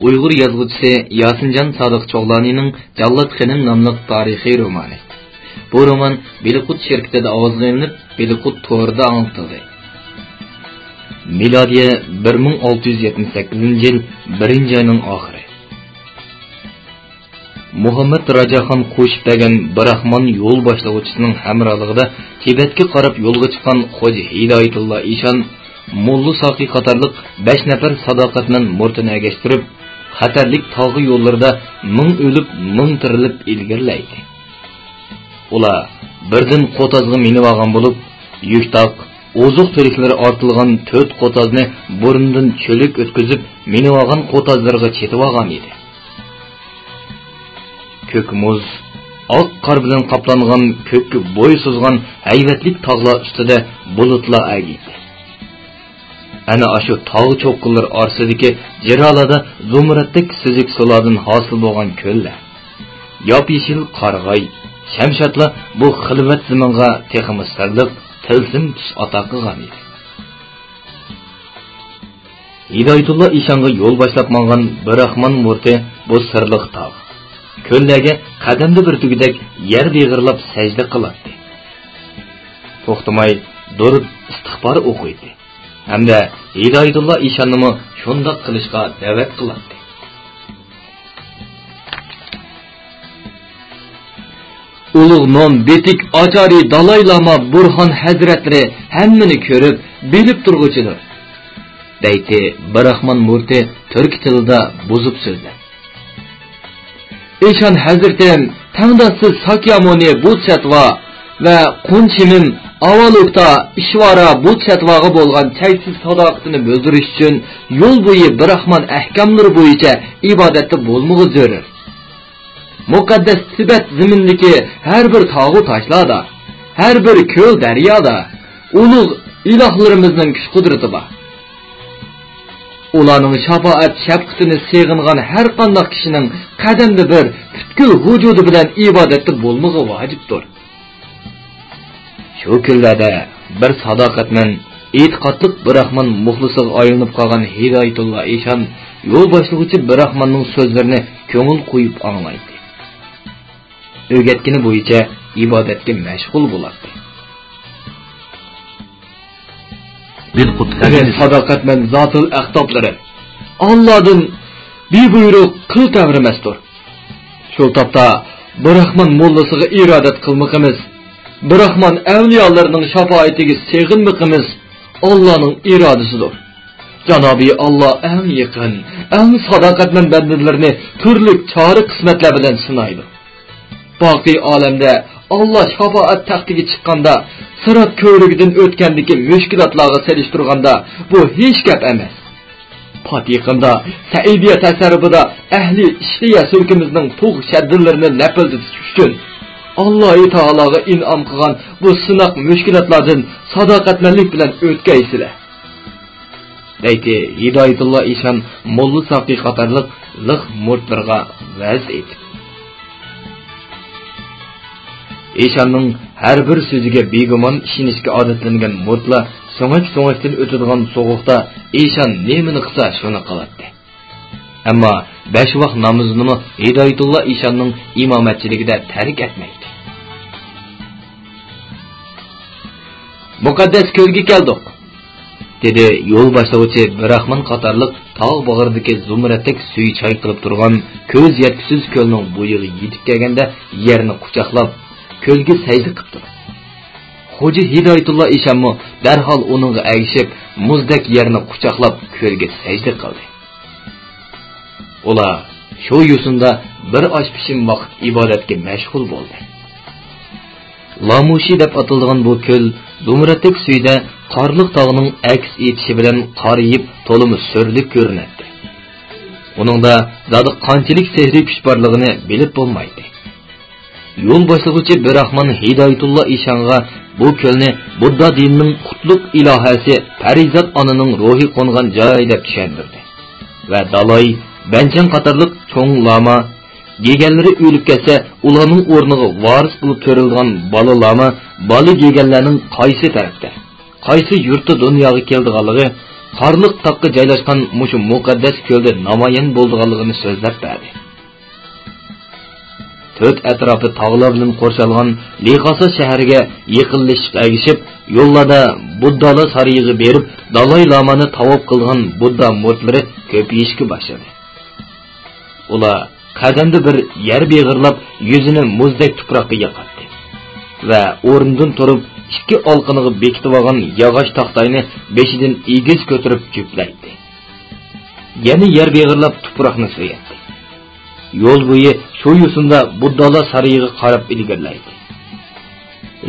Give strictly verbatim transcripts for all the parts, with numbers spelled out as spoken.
ئۇيغۇر يازغۇچىسى ياسىنجان سادىق چوغلانىنىڭ جاللات خېنىم ناملىق تارىخىي رومانى. بۇ رومان بېلىققۇت شىركىتىدە ئاۋازغا ئېلىنىپ، بېلىققۇت تورىدا ئاڭلىتىلدى. مىلادىيە بىر مىڭ ئالتە يۈز يەتمىش سەككىزىنچى يىل بىرىنچى ئاينىڭ ئاخىرى. مۇھەممەد راجاخان قوشۇپ بەرگەن بىراخمان يول باشلىغۇچىسىنىڭ ھەمراھلىقىدا تىبەتكە قاراپ يولغا چىققان خوجا ھىدايەتۇللا ئىشان، موللا ساقى قاتارلىق بەش نەپەر ساداقەتمەن مۇرىتىنى ئەگەشتۈرۈپ، خەتەرلىك تاغ يوللىرىدا مىڭ ئۆلۈپ، مىڭ تىرىلىپ ئىلگىرىلەيدۇ. ئۇلار بىردىن قوتازغا مىنىۋالغان بولۇپ، يۈك-تاق، ئوزۇق-تۈلۈكلىرى ئارتىلغان تۆت قوتازنى بۇرنىدىن چۆلۈك ئۆتكۈزۈپ، مىنىۋالغان قوتازلىرىغا چېتىۋالغان ئىدى. كۆك مۇز، ئاق قار بىلەن قاپلانغان كۆككە بوي سوزغان ھەيۋەتلىك تاغلار ئۈستىدە بۇلۇتلار ئەگىيدى. ئەنە ئاشۇ تاغ چوققىلىرى ئارىسىدىكى جىرالادا زۇمرەتتەك سۈزۈك سۇلاردىن ھاسىل بولغان كۆللەر، ياپيېشىل قارىغاي، شەمشادلار بۇ خىلۋەت زېمىنغا تېخىمۇ سىرلىق، تىلسىم تۈس ئاتا قىلغان ئىدى. ھىدايەتۇللا ئىشانغا يول باشلاپ ماڭغان بىراخمان مۇرىتى بۇ سىرلىق تاغ، كۆللەرگە قەدەمدە بىر تۈگىدەك يەر بېغىرلاپ سەجدە قىلاتتى. توختىماي دۇرۇت ئىستىغپار ئوقۇيتتى ھەمدە ھىدايەتۇللا ئىشاننىمۇ شۇنداق قىلىشقا دەۋەت قىلاتتى. ئۇلۇغ نون بېتىك ئاچارى دالاي لاما بۇرھان ھەزرەتلىرى ھەممىنى كۆرۈپ، بىلىپ تۇرغۇچىدۇر، دەيتتى بىراخمان مۇرىتى تۈركىي تىلدا بۇزۇپ سۆزلەپ. ئىشان ھەزرىتىم، تەڭداشسىز ساكيامۇنى بودىسەتۋا ۋە قونچىمىم ئاۋالوكتا ئىشۋارا بودىسەتۋاغا بولغان چەكسىز ساداقىتىنى بىلدۈرۈش ئۈچۈن يول بويى بىراخمان ئەھكاملىرى بويىچە ئىبادەتتە بولمىغۇ زۆرۈر. مۇقەددەس تىبەت زېمىنىدىكى ھەر بىر تاغۇ تاشلاردا، ھەر بىر كۆل دەريادا ئۇلۇغ ئىلاھلىرىمىزنىڭ كۈچ-قۇدرىتى بار. ئۇلارنىڭ شاپائەت-شەپقىتىنى سېغىنغان ھەر قانداق كىشىنىڭ قەدەمدە بىر پۈتكۈل ۋۇجۇدى بىلەن ئىبادەتتە بولمىقى ۋاجىپتۇر. شۇ كۈنلەردە بىر ساداقەتمەن، ئېتىقادلىق بىراخمان مۇخلىسىغا ئايلىنىپ قالغان ھىدايەتۇللا ئىشان يول باشلىغۇچى بىراخماننىڭ سۆزلىرىنى كۆڭۈل قويۇپ ئاڭلايتتى. ئۆگەتكىنى بويىچە ئىبادەتكە مەشغۇل بولاتتى. بىلقۇت ئەگەر ساداقەتمەن زاتىل ئەقتابلىرى ئاللادىن بىبۇيرۇق قىل تەۋرىمەستۇر. شۇ تاپتا بىراخمان موللىسىغا ئىرادەت قىلمىقىمىز، بىراخمان ئەۋلىيالىرىنىڭ شاپائىتىگە سېغىنمىقىمىز ئاللانىڭ ئىرادىسىدۇر. جانابى ئاللا ئەڭ يېقىن، ئەڭ ساداقەتمەن بەندىلىرىنى تۈرلۈك چارە قىسمەتلەر بىلەن سىنايدۇ. باقىي ئالەمدە ئاللا شاپائەت تەختىگە چىققاندا سىرات كۆۋرۈكىدىن ئۆتكەندىكى مۈشكۈلاتلارغا سېلىشتۇرغاندا بۇ ھېچ گەپ ئەمەس. پات يېقىندا سەئىدىيە تەسەررۇپىدا ئەھلى ئىشلىيە سۈلكىمىزنىڭ تۇغ شەددىلىرىنى لەپىلدىتىش ئۈچۈن ئاللاھى تائالاغا ئىنئام قىلغان بۇ سىناق مۈشكۈلاتلاردىن ساداقەتمەنلىك بىلەن ئۆتكەيسىلەر. دەيتتى ھىدايەتۇللا ئىشان موللا ساقى قاتارلىق لىق مۇرىتلىرىغا ۋەز ئېيتىپ. ئىشاننىڭ ھەر بىر سۆزىگە بىگۇمان ئىشىنىشكە ئادەتلەنگەن مۇرىتلار سۆڭەك-سۆڭەكتىن ئۆتىدىغان سوغۇقتا ئىشان نېمىنى قىلسا شۇنى قىلاتتى. ئەمما بەش ۋاق نامىزىنىمۇ ھىدايەتۇللا ئىشاننىڭ ئىمامەتچىلىكىدە تەرك ئەتمەيتتى. مۇقەددەس كۆلگە كەلدۇق، دېدى يول باشلىغۇچى بىراخمان قاتارلىق تاغ باغرىدىكى زۇمرەتتەك سۈيى چايقىلىپ تۇرغان كۆز يەتكۈسىز كۆلنىڭ بويىغا يېتىپ كەلگەندە يەرنى قۇچاقلاپ، كۆلگە سەجدە قىپتۇ. خوجا ھىدايەتۇللا ئىشانمۇ دەرھال ئۇنىڭغا ئەگىشىپ، مۇزدەك يەرنى قۇچاقلاپ كۆلگە سەجدە قىلدى. ئۇلار شۇ يوسۇندا بىر ئاش پىشىم ۋاقىت ئىبادەتكە مەشغۇل بولدى. لامۇشى دەپ ئاتىلىدىغان بۇ كۆل زۇمرەتتەك سۈيىدە قارلىق تاغنىڭ ئەكس ئېتىشى بىلەن قارىيىپ تولىمۇ سۈرلۈك كۆرۈنەتتى. ئۇنىڭدا زادى قانچىلىك سېھرىي كۈچ بارلىقىنى بىلىپ بولمايتتى. يول باشلىغۇچى بىراخمان ھىدايەتۇللا ئىشانغا بۇ كۆلنى بۇددا دىنىنىڭ قۇتلۇق ئىلاھەسى پەرىزات ئانىنىڭ روھى قونغان جاي دەپ چۈشەندۈردى ۋە دالاي، بەنچەن قاتارلىق چوڭ لاما، گېگەنلىرى ئۆلۈپ كەتسە، ئۇلارنىڭ ئورنىغا ۋارىس بولۇپ تۆرىلىدىغان بالا لاما، بالا گېگەنلەرنىڭ قايسى تەرەپتە، قايسى يۇرتتا دۇنياغا كېلىدىغانلىقى، قارلىق تاغقا جايلاشقان مۇشۇ مۇقەددەس كۆلدە نامايان بولىدىغانلىقىنى سۆزلەپ بەردى. تۆت ئەتراپى تاغلار بىلەن قورشالغان لىخاسا شەھىرىگە يېقىنلىشىشقا ئەگىشىپ، يوللاردا بۇددالار سارىيىغا بېرىپ، دالاي لامانى تاۋاپ قىلىدىغان بۇددا مۇرىتلىرى كۆپىيىشكە باشلىدى. ئۇلار قەدەمدە بىر يەر بېغىرلاپ، يۈزىنى مۇزدەك تۇپراققا ياقاتتى ۋە ئورنىدىن تۇرۇپ، ئىككى ئالىقىنىغا بېكىتىۋالغان ياغاچ تاختاينى بېشىدىن ئېگىز كۆتۈرۈپ جۈپلەيتتى. يەنە يەر بېغىرلاپ تۇپراقنى سۆيەتتى. يول بويى شۇ يوسۇندا بۇددالار سارىيىغا قاراپ ئىلگىرىلەيتتى.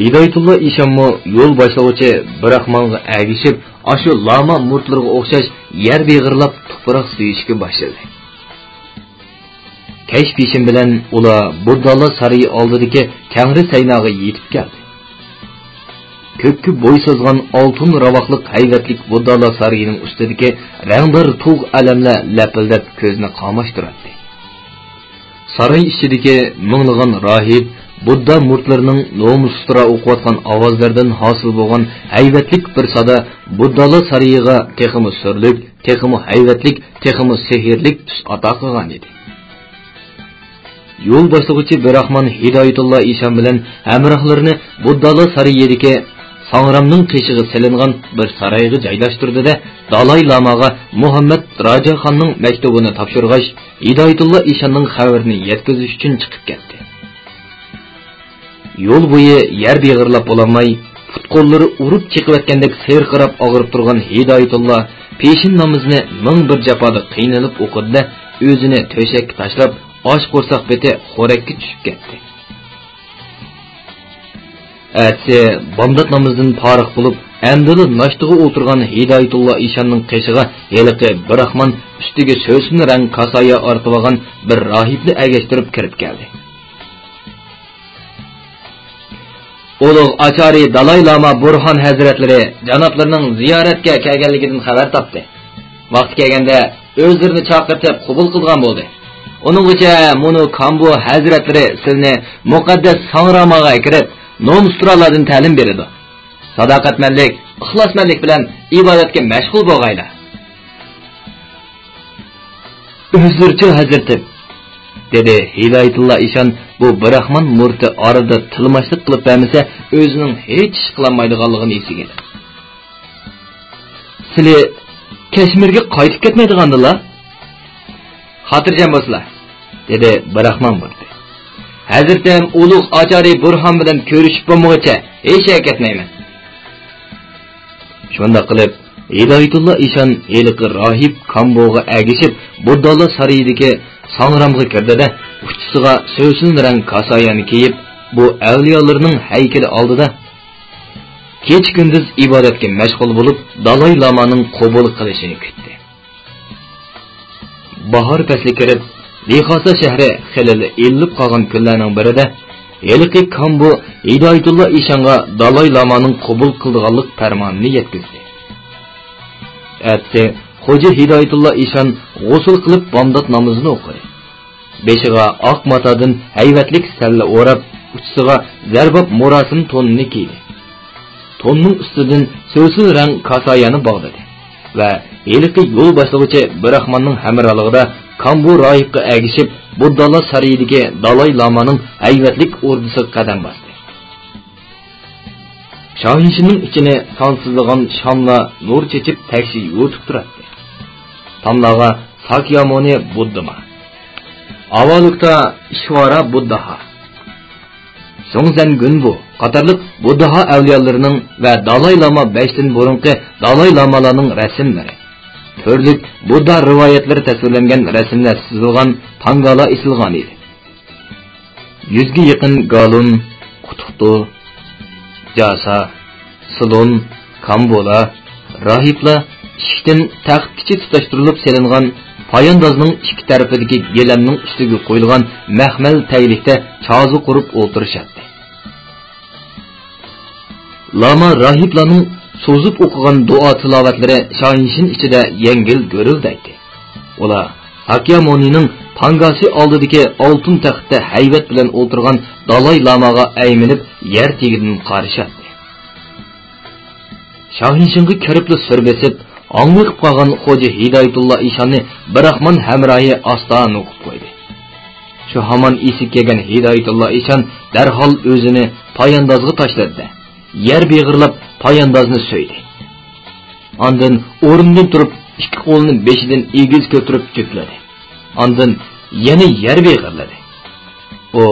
ھىدايىتۇللا ئىشانمۇ يول باشلىغۇچى براخمانغا ئەگىشىپ، ئاشۇ لاما مۇرىتلىرىغا ئوخشاش يەر بېغىرلاپ تۇپراق سۆيۈشكە باشلىدى. كەچ پېشىن بىلەن ئۇلار بۇددالار سارىيى ئالدىدىكى كەڭرى سەيناغا يېتىپ كەلدى. كۆككە بوي سوزغان ئالتۇن راۋاقلىق ھەيۋەتلىك بۇددالار سارىيىنىڭ ئۈستىدىكى رەڭدار تۇغ ئەلەملەر لەپىلدەپ كۆزنى قاماشتۇراتتى. ساراي ئىچىدىكى مىڭلىغان راھىب بۇددا مۇرىتلىرىنىڭ نومۇسسىزراق ئوقۇۋاتقان ئاۋازلىرىدىن ھاسىل بولغان ھەيۋەتلىك بىر سادا بۇددالار سارىيىغا تېخىمۇ سۈرلۈك، تېخىمۇ ھەيۋەتلىك، تېخىمۇ سېھىرلىك تۈس ئاتا قىلغان ئىدى. يول باشلىغۇچى براخمان ھىدايىتۇللا ئىشان بىلەن ھەمراھلىرىنى بۇددالار سارىيىدىكى ساڭرامنىڭ قېشىغا سېلىنغان بىر سارايغا جايلاشتۇردى-دە، دالاي لاماغا مۇھەممەد راجاخاننىڭ مەكتۇبىنى تاپشۇرغاچ، ھىدايىتۇللا ئىشاننىڭ خەۋىرىنى يەتكۈزۈش ئۈچۈن چىقىپ كەتتى. يول بويى يەر بېغىرلاپ بولالماي، پۇت-قوللىرى ئۇرۇپ چېقىۋەتكەندەك سىرقىراپ ئاغرىپ تۇرغان ھىدايىتۇللا پېشىن نامىزىنى مىڭ بىر جاپادا قىينىلىپ ئوقۇدى-دە، ئۆزىنى تۆشەككە تاشلاپ، ئاچ قورساق پېتى خورەككە چۈشۈپ كەتتى. ئەتىسى بامدات نامىزىدىن پارىغ بولۇپ، ئەمدىلا ناشتىغا ئولتۇرغان ھىدايىتۇللا ئىشاننىڭ قېشىغا ھېلىقى براخمان ئۈستىگە سۆسۈن رەڭ كاسايا ئارتىۋالغان بىر راھىبنى ئەگەشتۈرۈپ كىرىپ كەلدى. ئۇلۇغ ئاچارى دالاي لاما بۇرھان ھەزرەتلىرى جانابلىرىنىڭ زىيارەتكە كەلگەنلىكىدىن خەۋەر تاپتى. ۋاقتى كەلگەندە ئۆزلىرىنى چاقىرتىپ قوبۇل قىلىدىغان بولدى. ئۇنىڭغىچە مۇنۇ كامبۇ ھەزرەتلىرى سىلنى مۇقەددەس ساڭراماغا ئەكىرىپ، نومۇستۇرالاردىن تەلىم بېرىدۇ. ساداقەتمەنلىك، ئىخلاسمەنلىك بىلەن ئىبادەتكە مەشغۇل بولغايلا. ئۆزلىرىچۇ ھەزرىتىم، دېدى ھىدايىتۇللا ئىشان، بۇ براخمان مۇرىتى ئارىدا تىلماشلىق قىلىپ بەرمىسە، ئۆزىنىڭ ھېچ ئىش قىلالمايدىغانلىقىنى ئېسىگە ئېلىپ. سىلى كەشمىرگە قايتىپ كەتمەيدىغاندىلا؟ خاتىرجەم بولسىلا، دېدى براخمان مۇرىتى. ھەزرىتىم ئۇلۇغ ئاچارى بۇرھان بىلەن كۆرۈشۈپ بولمىغۇچە ھېچ يەرگە كەتمەيمەن. شۇنداق قىلىپ، ھىدايىتۇللا ئىشان ھېلىقى راھىب كامبوغا ئەگىشىپ، بۇددالار سارىيىدىكى ساڭرامغا كىردى-دە، ئۇچىسىغا سۆسۈن رەڭ كاسايانى كىيىپ، بۇ ئەۋلىيالىرىنىڭ ھەيكىلى ئالدىدا كېچە-كۈندۈز ئىبادەتكە مەشغۇل بولۇپ، دالاي لامانىڭ قوبۇل قىلىشىنى كۈتتى. باھار پەسلى كىرىپ، لىخاسا شەھىرى خېلىلا ئىللىپ قالغان كۈنلەرنىڭ بىرىدە، ھېلىقى كامبۇ ھىدايىتۇللا ئىشانغا دالاي لامانىڭ قوبۇل قىلىدىغانلىق پەرمانىنى يەتكۈزدى. ئەتىسى خوجا ھىدايىتۇللا ئىشان غۇسۇل قىلىپ، بامدات نامىزىنى ئوقۇدى. بېشىغا ئاق ماتادىن ھەيۋەتلىك سەللە ئوراپ، ئۇچىسىغا زەرباب مۇراسىم تونىنى كىيدى. توننىڭ ئۈستىدىن سۆسۈن رەڭ كاسايانى باغلىدى ۋە ھېلىقى يول باشلىغۇچى براخماننىڭ ھەمراھلىقىدا كامبۇ راھىبقا ئەگىشىپ، بۇددالار سارىيىدىكى دالاي لامانىڭ ھەيۋەتلىك ئوردىسىغا قەدەم باستى. شاھىنشىنىڭ ئىچىنى سانسىزلىغان شاملار نۇر چېچىپ، تەكشى يوتۇپ تۇراتتى. تاملارغا ساكيامۇنى بۇددىما، ئاۋالوكتا ئىشۋارا بۇدداھا، سۇڭزەن گۈنبۇ قاتارلىق بۇدداھا ئەۋلىيالىرىنىڭ ۋە دالاي لاما بەشتىن بۇرۇنقى دالاي لامالارنىڭ رەسىملىرى، تۈرلۈك بۇددا رىۋايەتلىرى تەسۋىرلەنگەن رەسىملەر سىزىلغان تانگالا ئېسىلغان ئىدى. يۈزگە يېقىن گالۇن، قۇتۇقتۇ، جاسا، سىلون، كامبۇلا، راھىبلار ئىشىكتىن تەختكىچە تۇتاشتۇرۇلۇپ سېلىنغان پاياندازنىڭ ئىككى تەرىپىدىكى گىلەمنىڭ ئۈستىگە قويۇلغان مەخمەل تەگلىكتە چازا قۇرۇپ ئولتۇرۇشاتتى. لاما راھىبلارنىڭ سوزۇپ ئوقۇغان دۇئا تىلاۋەتلىرى شاھىنشىن ئىچىدە يەڭگىل گۈرۈلدەيتتى. ئۇلار ساكيامۇنىنىڭ تانگاسى ئالدىدىكى ئالتۇن تەختتە ھەيۋەت بىلەن ئولتۇرغان دالاي لاماغا ئەيمىنىپ، يەر تېگىدىن قارىشاتتى. شاھىنشىنغا كىرىپلا سۈر بېسىپ، ھاڭۋېقىپ قالغان خوجا ھىدايەتۇللا ئىشاننى بىراخمان ھەمراھى ئاستا نوقۇپ قويدى. شۇ ھامان ئېسىگە كەلگەن ھىدايەتۇللا ئىشان دەرھال ئۆزىنى پاياندازغا تاشلىدى-دە، يەر بېغىرلاپ پاياندازنى سۆيدى. ئاندىن ئورنىدىن تۇرۇپ، ئىككى قولىنى بېشىدىن ئېگىز كۆتۈرۈپ جۈپلىدى. ئاندىن يەنە يەر بېغىرلىدى. ئۇ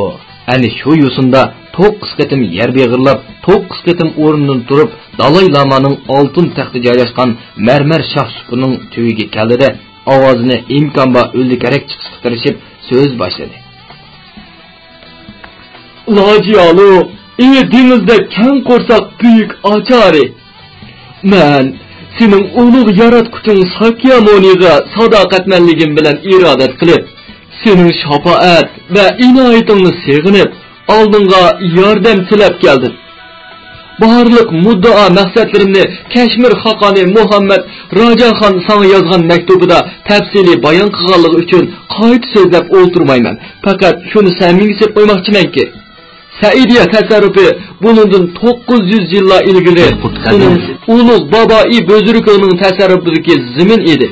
ئەنە شۇ يوسۇندا توققۇز قېتىم يەر بېغىرلاپ، توققۇز قېتىم ئورنىدىن تۇرۇپ، دالاي لامانىڭ ئالتۇن تەختى جايلاشقان مەرمەر شاھ سۇپىنىڭ تۈۋىگە كەلدى-دە، ئاۋازىنى ئىمكان بار ئۈنلۈكرەك چىقىشقا تىرىشىپ سۆز باشلىدى. لاجيالۇ، ئى دېڭىزدەك كەڭ قورساق بۈيۈك ئاچارى! مەن سېنىڭ ئۇلۇغ ياراتقۇچىڭ ساكيامۇنىغا ساداقەتمەنلىكىم بىلەن ئىرادەت قىلىپ، سېنىڭ شاپائەت ۋە ئىنايىتىڭنى سېغىنىپ، ئالدىڭغا ياردەم تىلەپ كەلدىم. بارلىق مۇددىئا مەقسەتلىرىمنى كەشمىر خاقانى مۇھەممەد راجاخان ساڭا يازغان مەكتۇبىدا تەپسىلىي بايان قىلغانلىقى ئۈچۈن قايتا سۆزلەپ ئولتۇرمايمەن. پەقەت شۇنى سەمىڭگە سېلىپ قويماقچىمەنكى، سەئىدىيە تەسەررۇپى بۇنىڭدىن توققۇز يۈز يىللار ئىلگىرى سېنىڭ ئۇلۇغ بابائى بۆزرۈكۈڭنىڭ تەسەررۇپىدىكى زېمىن ئىدى.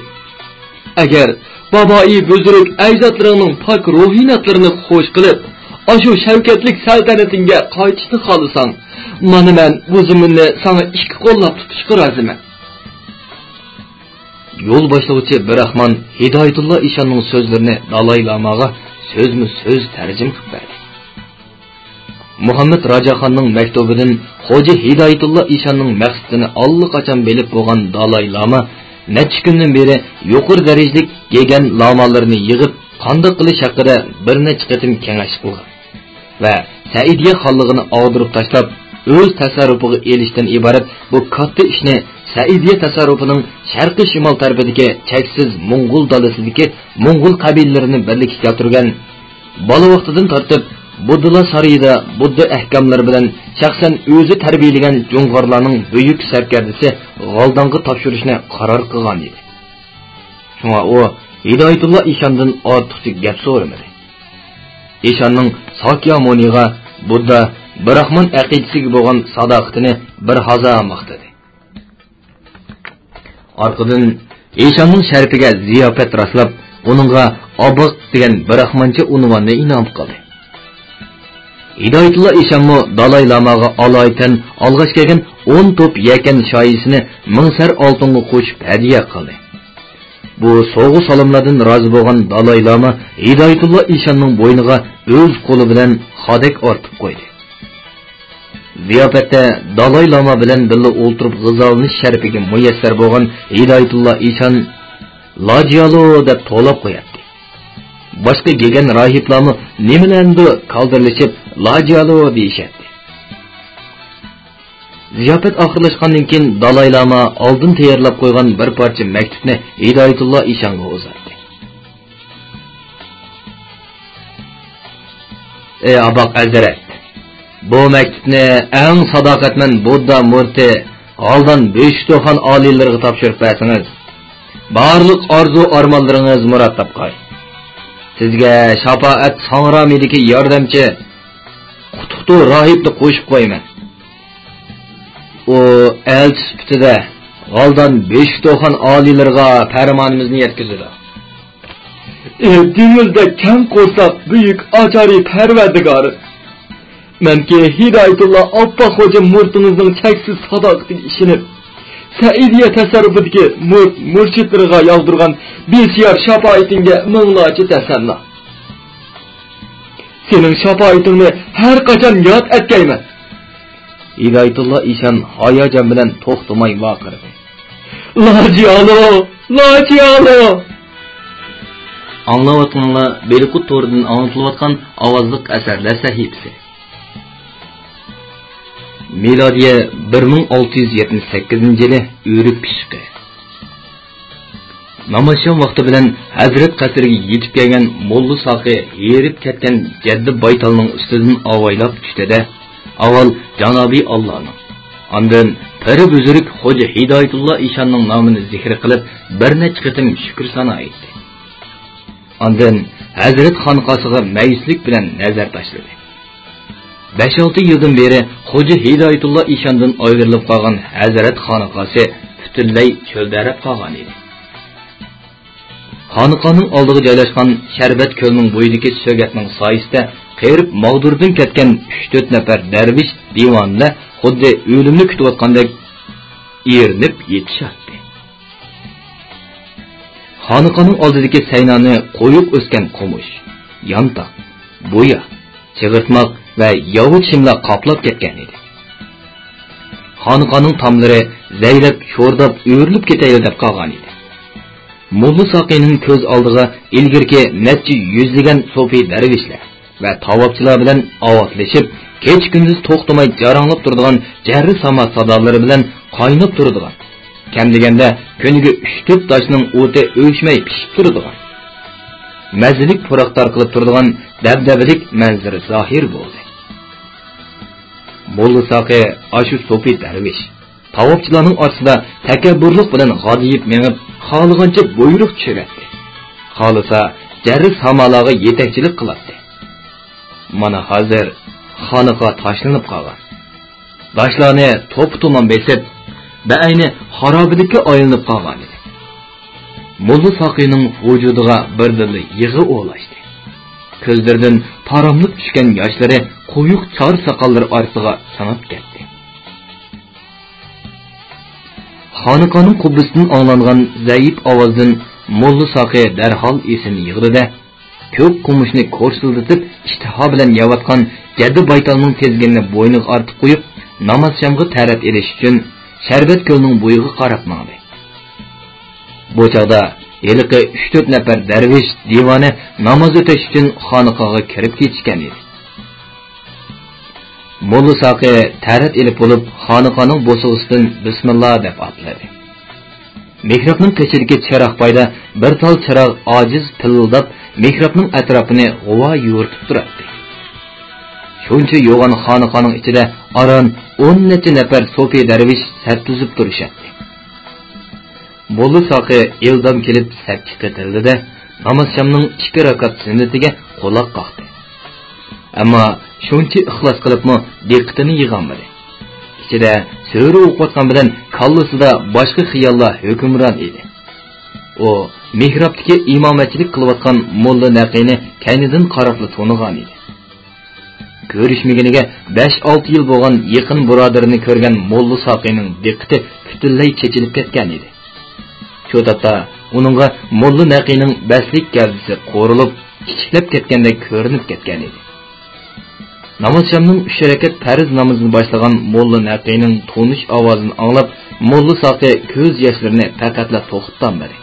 ئەگەر بابائى بۆزرۈك ئەجدادلىرىڭنىڭ پاك روھىناتلىرىنى خوش قىلىپ، ئاشۇ شەۋكەتلىك سەلتەنىتىڭگە قايتىشنى خالىساڭ، مانا مەن بۇ زېمىننى ساڭا ئىككى قوللاپ تۇتۇشقا رازىمەن. يول باشلىغۇچى بىراخمان ھىدايەتۇللا ئىشاننىڭ سۆزلىرىنى دالاي لاماغا سۆزمۇ سۆز تەرجىمە قىلىپ بەردى. مۇھەممەد راجاخاننىڭ مەكتۇبىدىن خوجا ھىدايەتۇللا ئىشاننىڭ مەقسىتىنى ئاللىقاچان بىلىپ بولغان دالاي لاما نەچچە كۈندىن بېرى يۇقىرى دەرىجىلىك گېگەن لامالىرىنى يىغىپ، قانداق قىلىش ھەققىدە بىر نەچچە قېتىم كېڭەش قىلغان ۋە سەئىدىيە خانلىقىنى ئاغدۇرۇپ تاشلاپ، ئۆز تەسەررۇپىغا ئېلىشتىن ئىبارەت بۇ كاتتا ئىشنى سەئىدىيە تەسەررۇپىنىڭ شەرقىي شىمال تەرىپىدىكى چەكسىز موڭغۇل دالىسىدىكى موڭغۇل قەبىلىلىرىنى بىرلىككە كەلتۈرگەن، بالا ۋاقتىدىن تارتىپ بۇددىلار سارىيىدا بۇددا ئەھكاملىرى بىلەن شەخسەن ئۆزى تەربىيەلىگەن جۇڭغارلارنىڭ بۈيۈك سەركەردىسى غالدانغا تاپشۇرۇشنى قارار قىلغان ئىدى. شۇڭا ئۇ ھىدايەتۇللا ئىشاندىن ئارتۇقچە گەپ سورىمىدى. ئىشاننىڭ ساكيامۇنىغا، بۇددا، براخمان ئەقىدىسىگە بولغان ساداقىتىنى بىر ھازا ماختىدى. ئارقىدىن ئىشاننىڭ شەرىپىگە زىياپەت راسلاپ، ئۇنىڭغا ئاباق دېگەن براخمانچە ئۇنۋاننى ئىنئام قىلدى. ھىدايەتۇللا ئىشانمۇ دالاي لاماغا ئالايىتەن ئالغاچ كەلگەن ئون توپ يەكەن شايىسىنى مىڭ سەر ئالتۇنغا قوشۇپ ھەدىيە قىلدى. بۇ سوۋغا-سالاملاردىن رازى بولغان دالاي لاما ھىدايەتۇللا ئىشاننىڭ بوينىغا ئۆز قولى بىلەن خادەك ئارتىپ قويدى. زىياپەتتە دالاي لاما بىلەن بىللە ئولتۇرۇپ غىزالىنىش شەرىپىگە مۇيەسسەر بولغان ھىدايەتۇللا ئىشان «لاجيالو» دەپ توۋلاپ قوياتتى. باشقا گېگەن راھىبلارمۇ نېمىلەندۇ كالدىرلىشىپ «لاجيالو» دېيىشەتتى. زىياپەت ئاخىرلاشقاندىن كېيىن دالاي لاما ئالدىن تەييارلاپ قويغان بىر پارچە مەكتۇپنى ھىدايەتۇللا ئىشانغا ئۇزاتتى. ئەي ئاباق ھەزرەت، بۇ مەكتۇپنى ئەڭ ساداقەتمەن بۇددا مۇرتى غالدان بۆشۈتوخان ئالىيلىرىغا تاپشۇرۇپ بەرسىڭىز، بارلىق ئارزۇ-ئارمانلىرىڭىز مۇراد تاپقاي. سىزگە شاپائەت ساڭرامىدىكى ياردەمچى قۇتۇقتۇ راھىبنى قوشۇپ قويىمەن. ئۇ ئەلچى سۈپىتىدە غالدان بۆشۈتوخان ئالىيلىرىغا پەرمانىمىزنى يەتكۈزىدۇ. ئى دېڭىزدەك كەڭ قورساق بۈيۈك ئاچارى پەرۋەردىگارى! مەنكى ھىدايەتۇللا ئاپپاق خوجا مۇرتىڭىزنىڭ چەكسىز ساداقىتىگە ئىشىنىپ، سەئىدىيە تەسەررۇپىدىكى مۇرت مۇرشىدلىرىغا ياغدۇرغان بىسىيار شاپائىتىڭگە مىڭلارچە تەسەللا. سېنىڭ شاپائىتىڭنى ھەر قاچان ياد ئەتكەيمەن. ھىدايەتۇللا ئىشان ھاياجان بىلەن توختىماي ۋارقىرىدى. لاجيالو! لاجيالو! ئاڭلاۋاتقىنىڭلار بېلىققۇت تورىدىن ئاڭلىتىلىۋاتقان ئاۋازلىق ئەسەرلەر سەھىپىسى. مىلادىيە بىر مىڭ ئالتە يۈز يەتمىش سەككىزىنچى يىلى ئۆرۈك پىششىقى. نامازشام ۋاقتى بىلەن ھەزرەت قەسرىگە يېتىپ كەلگەن موللا ساقى ھېرىپ كەتكەن جەددى بايتالنىڭ ئۈستىدىن ئاۋايلاپ چۈشتى-دە، ئاۋۋال جانابىي ئاللانىڭ، ئاندىن پىرى بۈزرۈك خوجا ھىدايەتۇللا ئىشاننىڭ نامىنى زىكرى قىلىپ، بىر نەچچە قېتىم شۈكۈر سانا ئېيتتى. ئاندىن ھەزرەت خانقاسىغا مەيۈسلۈك بىلەن نەزەر تاشلىدى. بەش-ئالتە يىلدىن بېرى خوجا ھىدايەتۇللا ئىشاندىن ئايرىلىپ قالغان ھەزرەت خانقاسى پۈتۈن پۈتۈنلەي چۆلدەرەپ قالغان ئىدى. خانىقانىڭ ئالدىغا جايلاشقان شەربەت كۆلنىڭ بويىدىكى سۆگەتنىڭ سايىسىدە قېرىپ ماغدۇردىن كەتكەن ئۈچ-تۆت نەپەر دەرۋىش دىۋانىلەر خۇددى ئۆلۈمنى كۈتۈۋاتقاندەك ئېرىنىپ يېتىشاتتى. خانىقانىڭ ئالدىدىكى سەينانى قويۇق ئۆسكەن قومۇش، يانتاق، بۇيا، چىغىرتماق ۋە ياۋا چىملار قاپلاپ كەتكەن ئىدى. خانىقانىڭ تاملىرى زەيلەپ، شورداپ، ئۆرۈلۈپ كېتەيلى دەپ قالغان ئىدى. موللا ساقىنىڭ كۆز ئالدىغا ئىلگىرىكى نەچچە يۈزلىگەن سوپى دەرۋىشلەر ۋە تاۋاپچىلار بىلەن ئاۋاتلىشىپ، كېچە-كۈندۈز توختىماي جاراڭلاپ تۇرىدىغان جەررى ساما سادالىرى بىلەن قايناپ تۇرىدىغان، كەم دېگەندە كۈنىگە ئۈچ-تۆت تاشنىڭ ئوتى ئۆچمەي پىشىپ تۇرىدىغان مەززىلىك پۇراق تارقىلىپ تۇرىدىغان دەبدەبىلىك مەنزىرە زاھىر بولدى. موللا ساقى ئاشۇ سوپى دەرۋىش، تاۋاپچىلارنىڭ ئارىسىدا تەكەببۇرلۇق بىلەن غادىيىپ مېڭىپ، خالىغانچە بۇيرۇق چۈشۈرەتتى. خالىسا جەررى سامالارغا يېتەكچىلىك قىلاتتى. مانا ھازىر خانىقا تاشلىنىپ قالغان. داشلارنى توپا-تومان بېسىپ، بەئەينى خارابىلىككە ئايلىنىپ قالغانىدى. موللا ساقىنىڭ ۋۇجۇدىغا بىردىنلا يىغا ئولاشتى. كۆزلىرىدىن تاراملاپ چۈشكەن ياشلىرى قويۇق چار ساقاللىرى ئارىسىغا سىڭىپ كەتتى. خانىقانىڭ قۇببىسىدىن ئاڭلانغان زەئىپ ئاۋازدىن موللا ساقى دەرھال ئېسىنى يىغدى-دە، كۆك قومۇشنى كورسىلدىتىپ، ئىشتىھا بىلەن يەۋاتقان گەددە بايتالنىڭ تىزگىنىنى بوينىغا ئارتىپ قويۇپ، نامازشامغا تەرەت ئېلىش ئۈچۈن شەربەت كۆلنىڭ بويىغا قاراپ ماڭدى. بۇ چاغدا ھېلىقى ئۈچ-تۆت نەپەر دەرۋىش دىۋانە ناماز ئۆتەش ئۈچۈن خانىقاغا كىرىپ كېتىشكەن ئىدى. موللا ساقى تەرەت ئېلىپ بولۇپ، خانىقانىڭ بوسۇغىسىدىن بىسمىللا دەپ ئاتلىدى. مېھرابنىڭ قېشىدىكى چىراغ پايدا بىر تال چىراغ ئاجىز پىلىلداپ، مېھرابنىڭ ئەتراپىنى غۇۋا يورۇتۇپ تۇراتتى. شۇنچە يوغان خانىقانىڭ ئىچىدە ئاران ئون نەچچە نەپەر سوپى دەرۋىش سەپ تۈزۈپ تۇرۇشاتتى. موللا ساقى ئىلدام كېلىپ سەپكە قېتىلدى-دە، نامازشامنىڭ ئىككى رەكەت سۈننىتىگە قۇلاق قاقتى. ئەمما شۇنچە ئىخلاس قىلىپمۇ دىققىتىنى يىغالمىدى. ئىچىدە سۈرە ئوقۇۋاتقان بىلەن كاللىسىدا باشقا خىياللار ھۆكۈمران ئىدى. ئۇ مېھرابتىكى ئىمامەتچىلىك قىلىۋاتقان موللا نەقىنى كەينىدىن قاراپلا تونۇغان ئىدى. كۆرۈشمىگىنىگە بەش-ئالتە يىل بولغان يېقىن بۇرادىرىنى كۆرگەن موللا ساقىنىڭ دىققىتى پۈتۈنلەي چېچىلىپ كەتكەن ئىدى. شۇ تاپتا ئۇنىڭغا موللا نەقىنىڭ بەستلىك گەۋدىسى قورۇلۇپ، كىچىكلەپ كەتكەندەك كۆرۈنۈپ كەتكەن ئىدى. نامازشامنىڭ ئۈچ رەكەت پەرز نامىزىنى باشلىغان موللا نەقىنىڭ تونۇش ئاۋازىنى ئاڭلاپ، موللا ساقى كۆز ياشلىرىنى پەقەتلا توختىتالمىدى.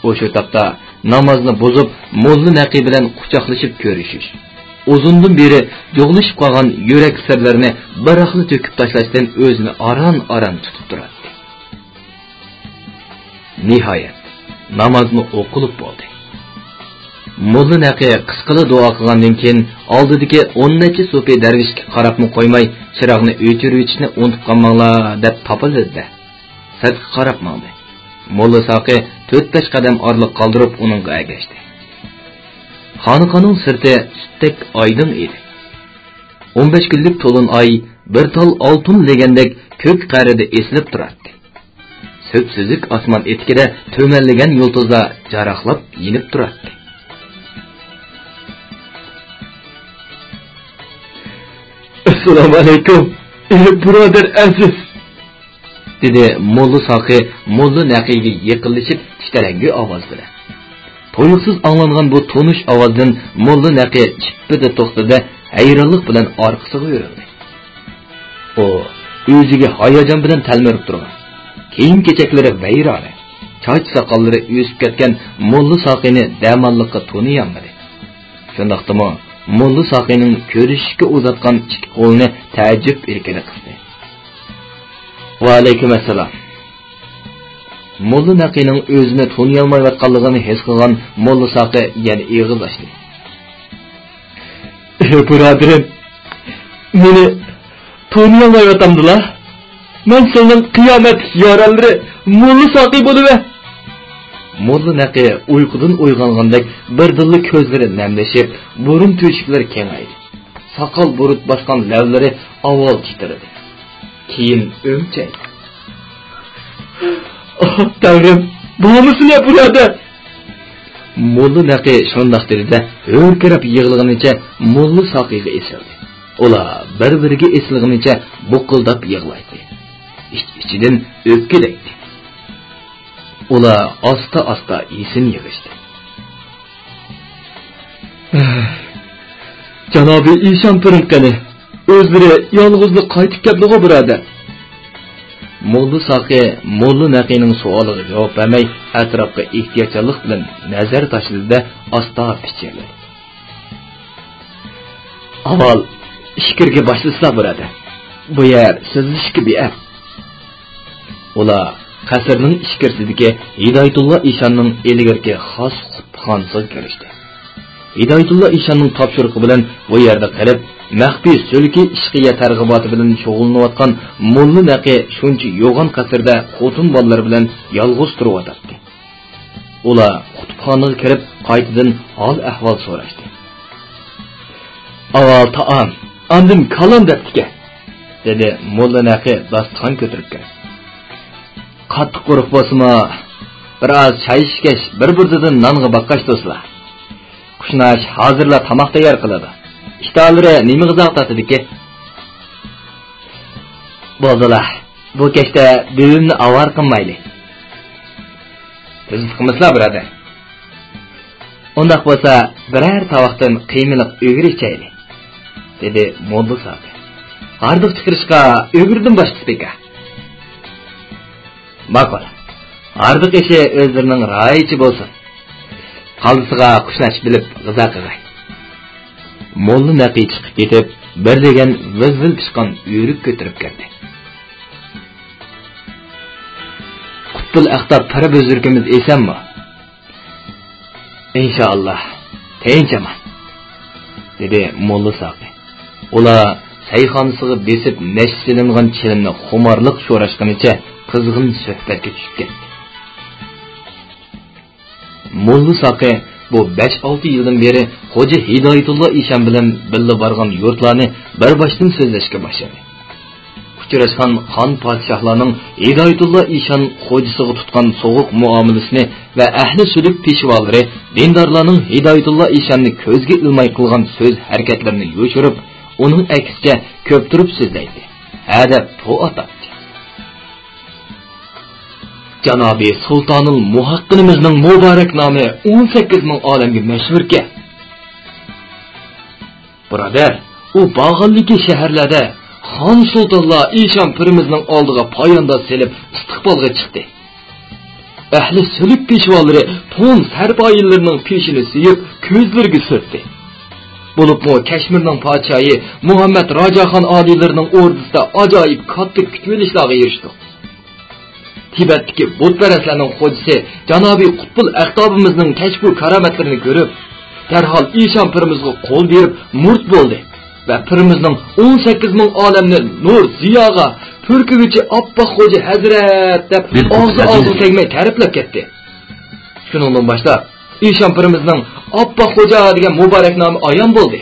ئۇ شۇ تاپتا نامازنى بۇزۇپ، موللا نەقى بىلەن قۇچاقلىشىپ كۆرۈشۈش، ئۇزۇندىن بېرى جۇغلىشىپ قالغان يۈرەك سىرلىرىنى بىراقلا تۆكۈپ تاشلاشتىن ئۆزىنى ئاران-ئاران تۇتۇپ تۇراتتى. نىھايەت، نامازمۇ ئوقۇلۇپ بولدى. موللا نەقى قىسقىلا دۇئا قىلغاندىن كېيىن، ئالدىدىكى ئون نەچچە سوپى دەرۋىشكە قاراپمۇ قويماي، چىراغنى ئۆچۈرۈۋېتىشنى ئۇنتۇپ قالماڭلار، دەپ تاپىلدى-دە، سىرتقا قاراپ ماڭدى. موللا ساقى تۆت-بەش قەدەم ئارىلىق قالدۇرۇپ ئۇنىڭغا ئەگەشتى. خانىقانىڭ سىرتى سۈتتەك ئايدىڭ ئىدى. ئون بەش كۈنلۈك تولۇن ئاي بىر تال ئالتۇن لېگەندەك كۆك قەرىدە ئېسىلىپ تۇراتتى. سۈپسۈزۈك ئاسمان ئېتىكىدە تۈمەنلىگەن يۇلتۇزلار جاراقلاپ يېنىپ تۇراتتى. ئەسسالامۇئەلەيكۇم، ئى بۇرادەر ئەزىز! دېدى موللا ساقى موللا نەقىگە يېقىنلىشىپ تىتەرەڭگۈ ئاۋاز بىلەن. تۇيۇقسىز ئاڭلانغان بۇ تونۇش ئاۋازدىن موللا نەقى چىپپىدە توختىدى، ھەيرانلىق بىلەن ئارقىسىغا ئۆرۈلدى. ئۇ ئۆزىگە ھاياجان بىلەن تەلمۈرۈپ تۇرغان، كىيىم-كېچەكلىرى ۋەيرانە، چاچ-ساقاللىرى ئۆسۈپ كەتكەن موللا ساقىنى دەماللىققا تونۇيالمىدى. شۇنداقتىمۇ موللا ساقىنىڭ كۆرۈشۈشكە ئۇزاتقان ئىككى قولىنى تەئەججۈپ ئىلكىدە قىستى. ۋەئەلەيكۇم ئەسسالام. موللا نەقىنىڭ ئۆزىنى تونۇيالمايۋاتقانلىقىنى ھېس قىلغان موللا ساقى يەنە ئېغىز ئاچتى. ئى بۇرادىرىم، مېنى تونۇيالمايۋاتامدىلا؟ مەن سېنىڭ قىيامەتلىك يارەنلىرى موللا ساقى بولۇۋەر! موللا نەقى ئۇيقۇدىن ئويغانغاندەك بىردىنلا كۆزلىرى نەملىشىپ، بۇرۇن تۆشۈكلىرى كېڭەيدى. ساقال بۇرۇت باسقان لەۋلىرى ئاۋۋال تىترىدى. كېيىن ئۆمچەيدى. ئاھ، تەڭرىم، بارمىسۇن يا بۇرادەر! موللا نەقى شۇنداق دېدى-دە، ھۆركىرەپ يىغلىغىنىچە موللا ساقىيغا ئېسىلدى. ئۇلار بىر-بىرىگە ئېسىلغىنىچە بۇقۇلداپ يىغلايتتى. ئىچ-ئىچىدىن ئۆپكە دەيتتى. ئۇلار ئاستا-ئاستا ئېسىنى يىغىشتى. جانابىي ئىشان پىرىم قېنى؟ ئۆزلىرى يالغۇزلا قايتىپ كەپتىغۇ، بۇرادەر. موللا ساقى موللا نەقىنىڭ سوئالىغا جاۋاب بەرمەي، ئەتراپقا ئېھتىياتچانلىق بىلەن نەزەر تاشلىدى-دە، ئاستا پىچىرلىدى. ئاۋۋال ئىچكىرىگە باشلىسىلا، بۇرادەر. بۇ يەر سۆزلىشىشكە بىئەپ. ئۇلار قەسىرنىڭ ئىچكىرىسىدىكى ھىدايەتۇللا ئىشاننىڭ ئىلگىرىكى خاس قۇتۇپخانىسىغا كىرىشتى. ھىدايەتۇللا ئىشاننىڭ تاپشۇرۇقى بىلەن بۇ يەردە قېلىپ، مەخپىي سۈلكى ئىشقىيە تەرغىباتى بىلەن شۇغۇللىنىۋاتقان موللا نەقى شۇنچە يوغان قەسىردە خوتۇن بالىلىرى بىلەن يالغۇز تۇرۇۋاتاتتى. ئۇلار قۇتۇپخانىغا كىرىپ، قايتىدىن ھال-ئەھۋال سوراشتى. «ئاۋۋال تائام، ئاندىن كالام دەپتىكەن»، دېدى موللا نەقى داستىخان كۆتۈرۈپ كىرىپ. «قاتتىق قورۇق بولسىمۇ، بىر ئاز چاي ئىچكەچ، بىر بۇرۇدىدىن نانغا باققاچ دوستلار. قۇشناچ ھازىرلا تاماق تەييار قىلىدۇ. ئىشتىھالىرى نېمە غىزاغا تارتىدىكى؟» «بولدىلا، بۇ كەچتە بۈۋىمنى ئاۋارە قىلمايلى.» «تېزلىق قىلمىسىلا، بۇرادەر.» «ئۇنداق بولسا، بىرەر تاۋاقتىن قىيمىلىق ئۆگرە ئىچەيلى»، دېدى موللا ساقى. «ھاردۇق چىقىرىشقا ئۆگرىدىن باشقىسى بىكار.» «ماقۇل. ھاردۇق ئېشى ئۆزلىرىنىڭ رايىچە بولسۇن. قالدىسىغا قۇشناچ بىلىپ غىزا قىلغاي.» موللا نەقى چىقىپ كېتىپ، بىر دېگەن ۋىل-ۋىل پىشقان ئۆرۈك كۆتۈرۈپ كىردى. «قۇتبۇل ئەقتاب پىر بۈزرىكىمىز ئېسەنمۇ؟» «ئىنشائاللا، تىنچ-ئامان»، دېدى موللا ساقى. ئۇلار سەيخانىسىغا بېسىپ نەشە سېلىنغان چىلىمنى خۇمارلىق شوراشقىنىچە قىزغىن سۆھبەتكە چۈشۈپ كەتتى. موللا ساقى بۇ بەش-ئالتە يىلدىن بېرى خوجا ھىدايەتۇللا ئىشان بىلەن بىللە بارغان يۇرتلارنى بىر باشتىن سۆزلەشكە باشلىدى. ئۇچراشقان خان پادىشاھلارنىڭ ھىدايەتۇللا ئىشان خوجىسىغا تۇتقان سوغۇق مۇئامىلىسىنى ۋە ئەھلى سۈلۈك پېشۋالىرى دىندارلارنىڭ ھىدايەتۇللا ئىشاننى كۆزگە ئىلماي قىلغان سۆز ھەرىكەتلىرىنى يوشۇرۇپ، ئۇنىڭ ئەكسىچە كۆپتۈرۈپ سۆزلەيتتى، ھە دەپ پو ئاتاتتى. جانابى سۇلتانۇل مۇھەققىنىمىزنىڭ مۇبارەك نامى ئون سەككىز مىڭ ئالەمگە مەشھۇركەن. بۇرادەر، ئۇ بارغانلىكى شەھەرلەردە خان سۇلتانلار ئىشان پىرىمىزنىڭ ئالدىغا پايانداز سېلىپ ئىستىقبالغا چىقتى. ئەھلى سۈلۈك پېشۋالىرى تون سەرپايىلىرىنىڭ پېشىنى سۆيۈپ، كۆزلىرىگە سۈرتتى. بولۇپمۇ كەشمىرنىڭ پادىشاھى مۇھەممەد راجاخان ئالىيلىرىنىڭ ئوردىسىدا ئاجايىپ كاتتا كۈچىۋېلىشلارغا ئېرىشتۇق. تىبەتتىكى بۇتپەرەسلەرنىڭ خوجىسى جانابى قۇتبۇل ئەقتابىمىزنىڭ كەشپۇ كارامەتلىرىنى كۆرۈپ، دەرھال ئىشان پىرىمىزغا قول بېرىپ مۇرىت بولدى ۋە پىرىمىزنىڭ ئون سەككىز مىڭ ئالەمنى نۇر زىياغا پۈركىگۈچى ئاپپاق خوجا ھەزرەت دەپ ئاغزى ئاغزىغا تەگمەي تەرىپلەپ كەتتى. شۇنىڭدىن باشلاپ، ئىشان پىرىمىزنىڭ ئاپپاق خوجا دېگەن مۇبارەك نامى ئايان بولدى.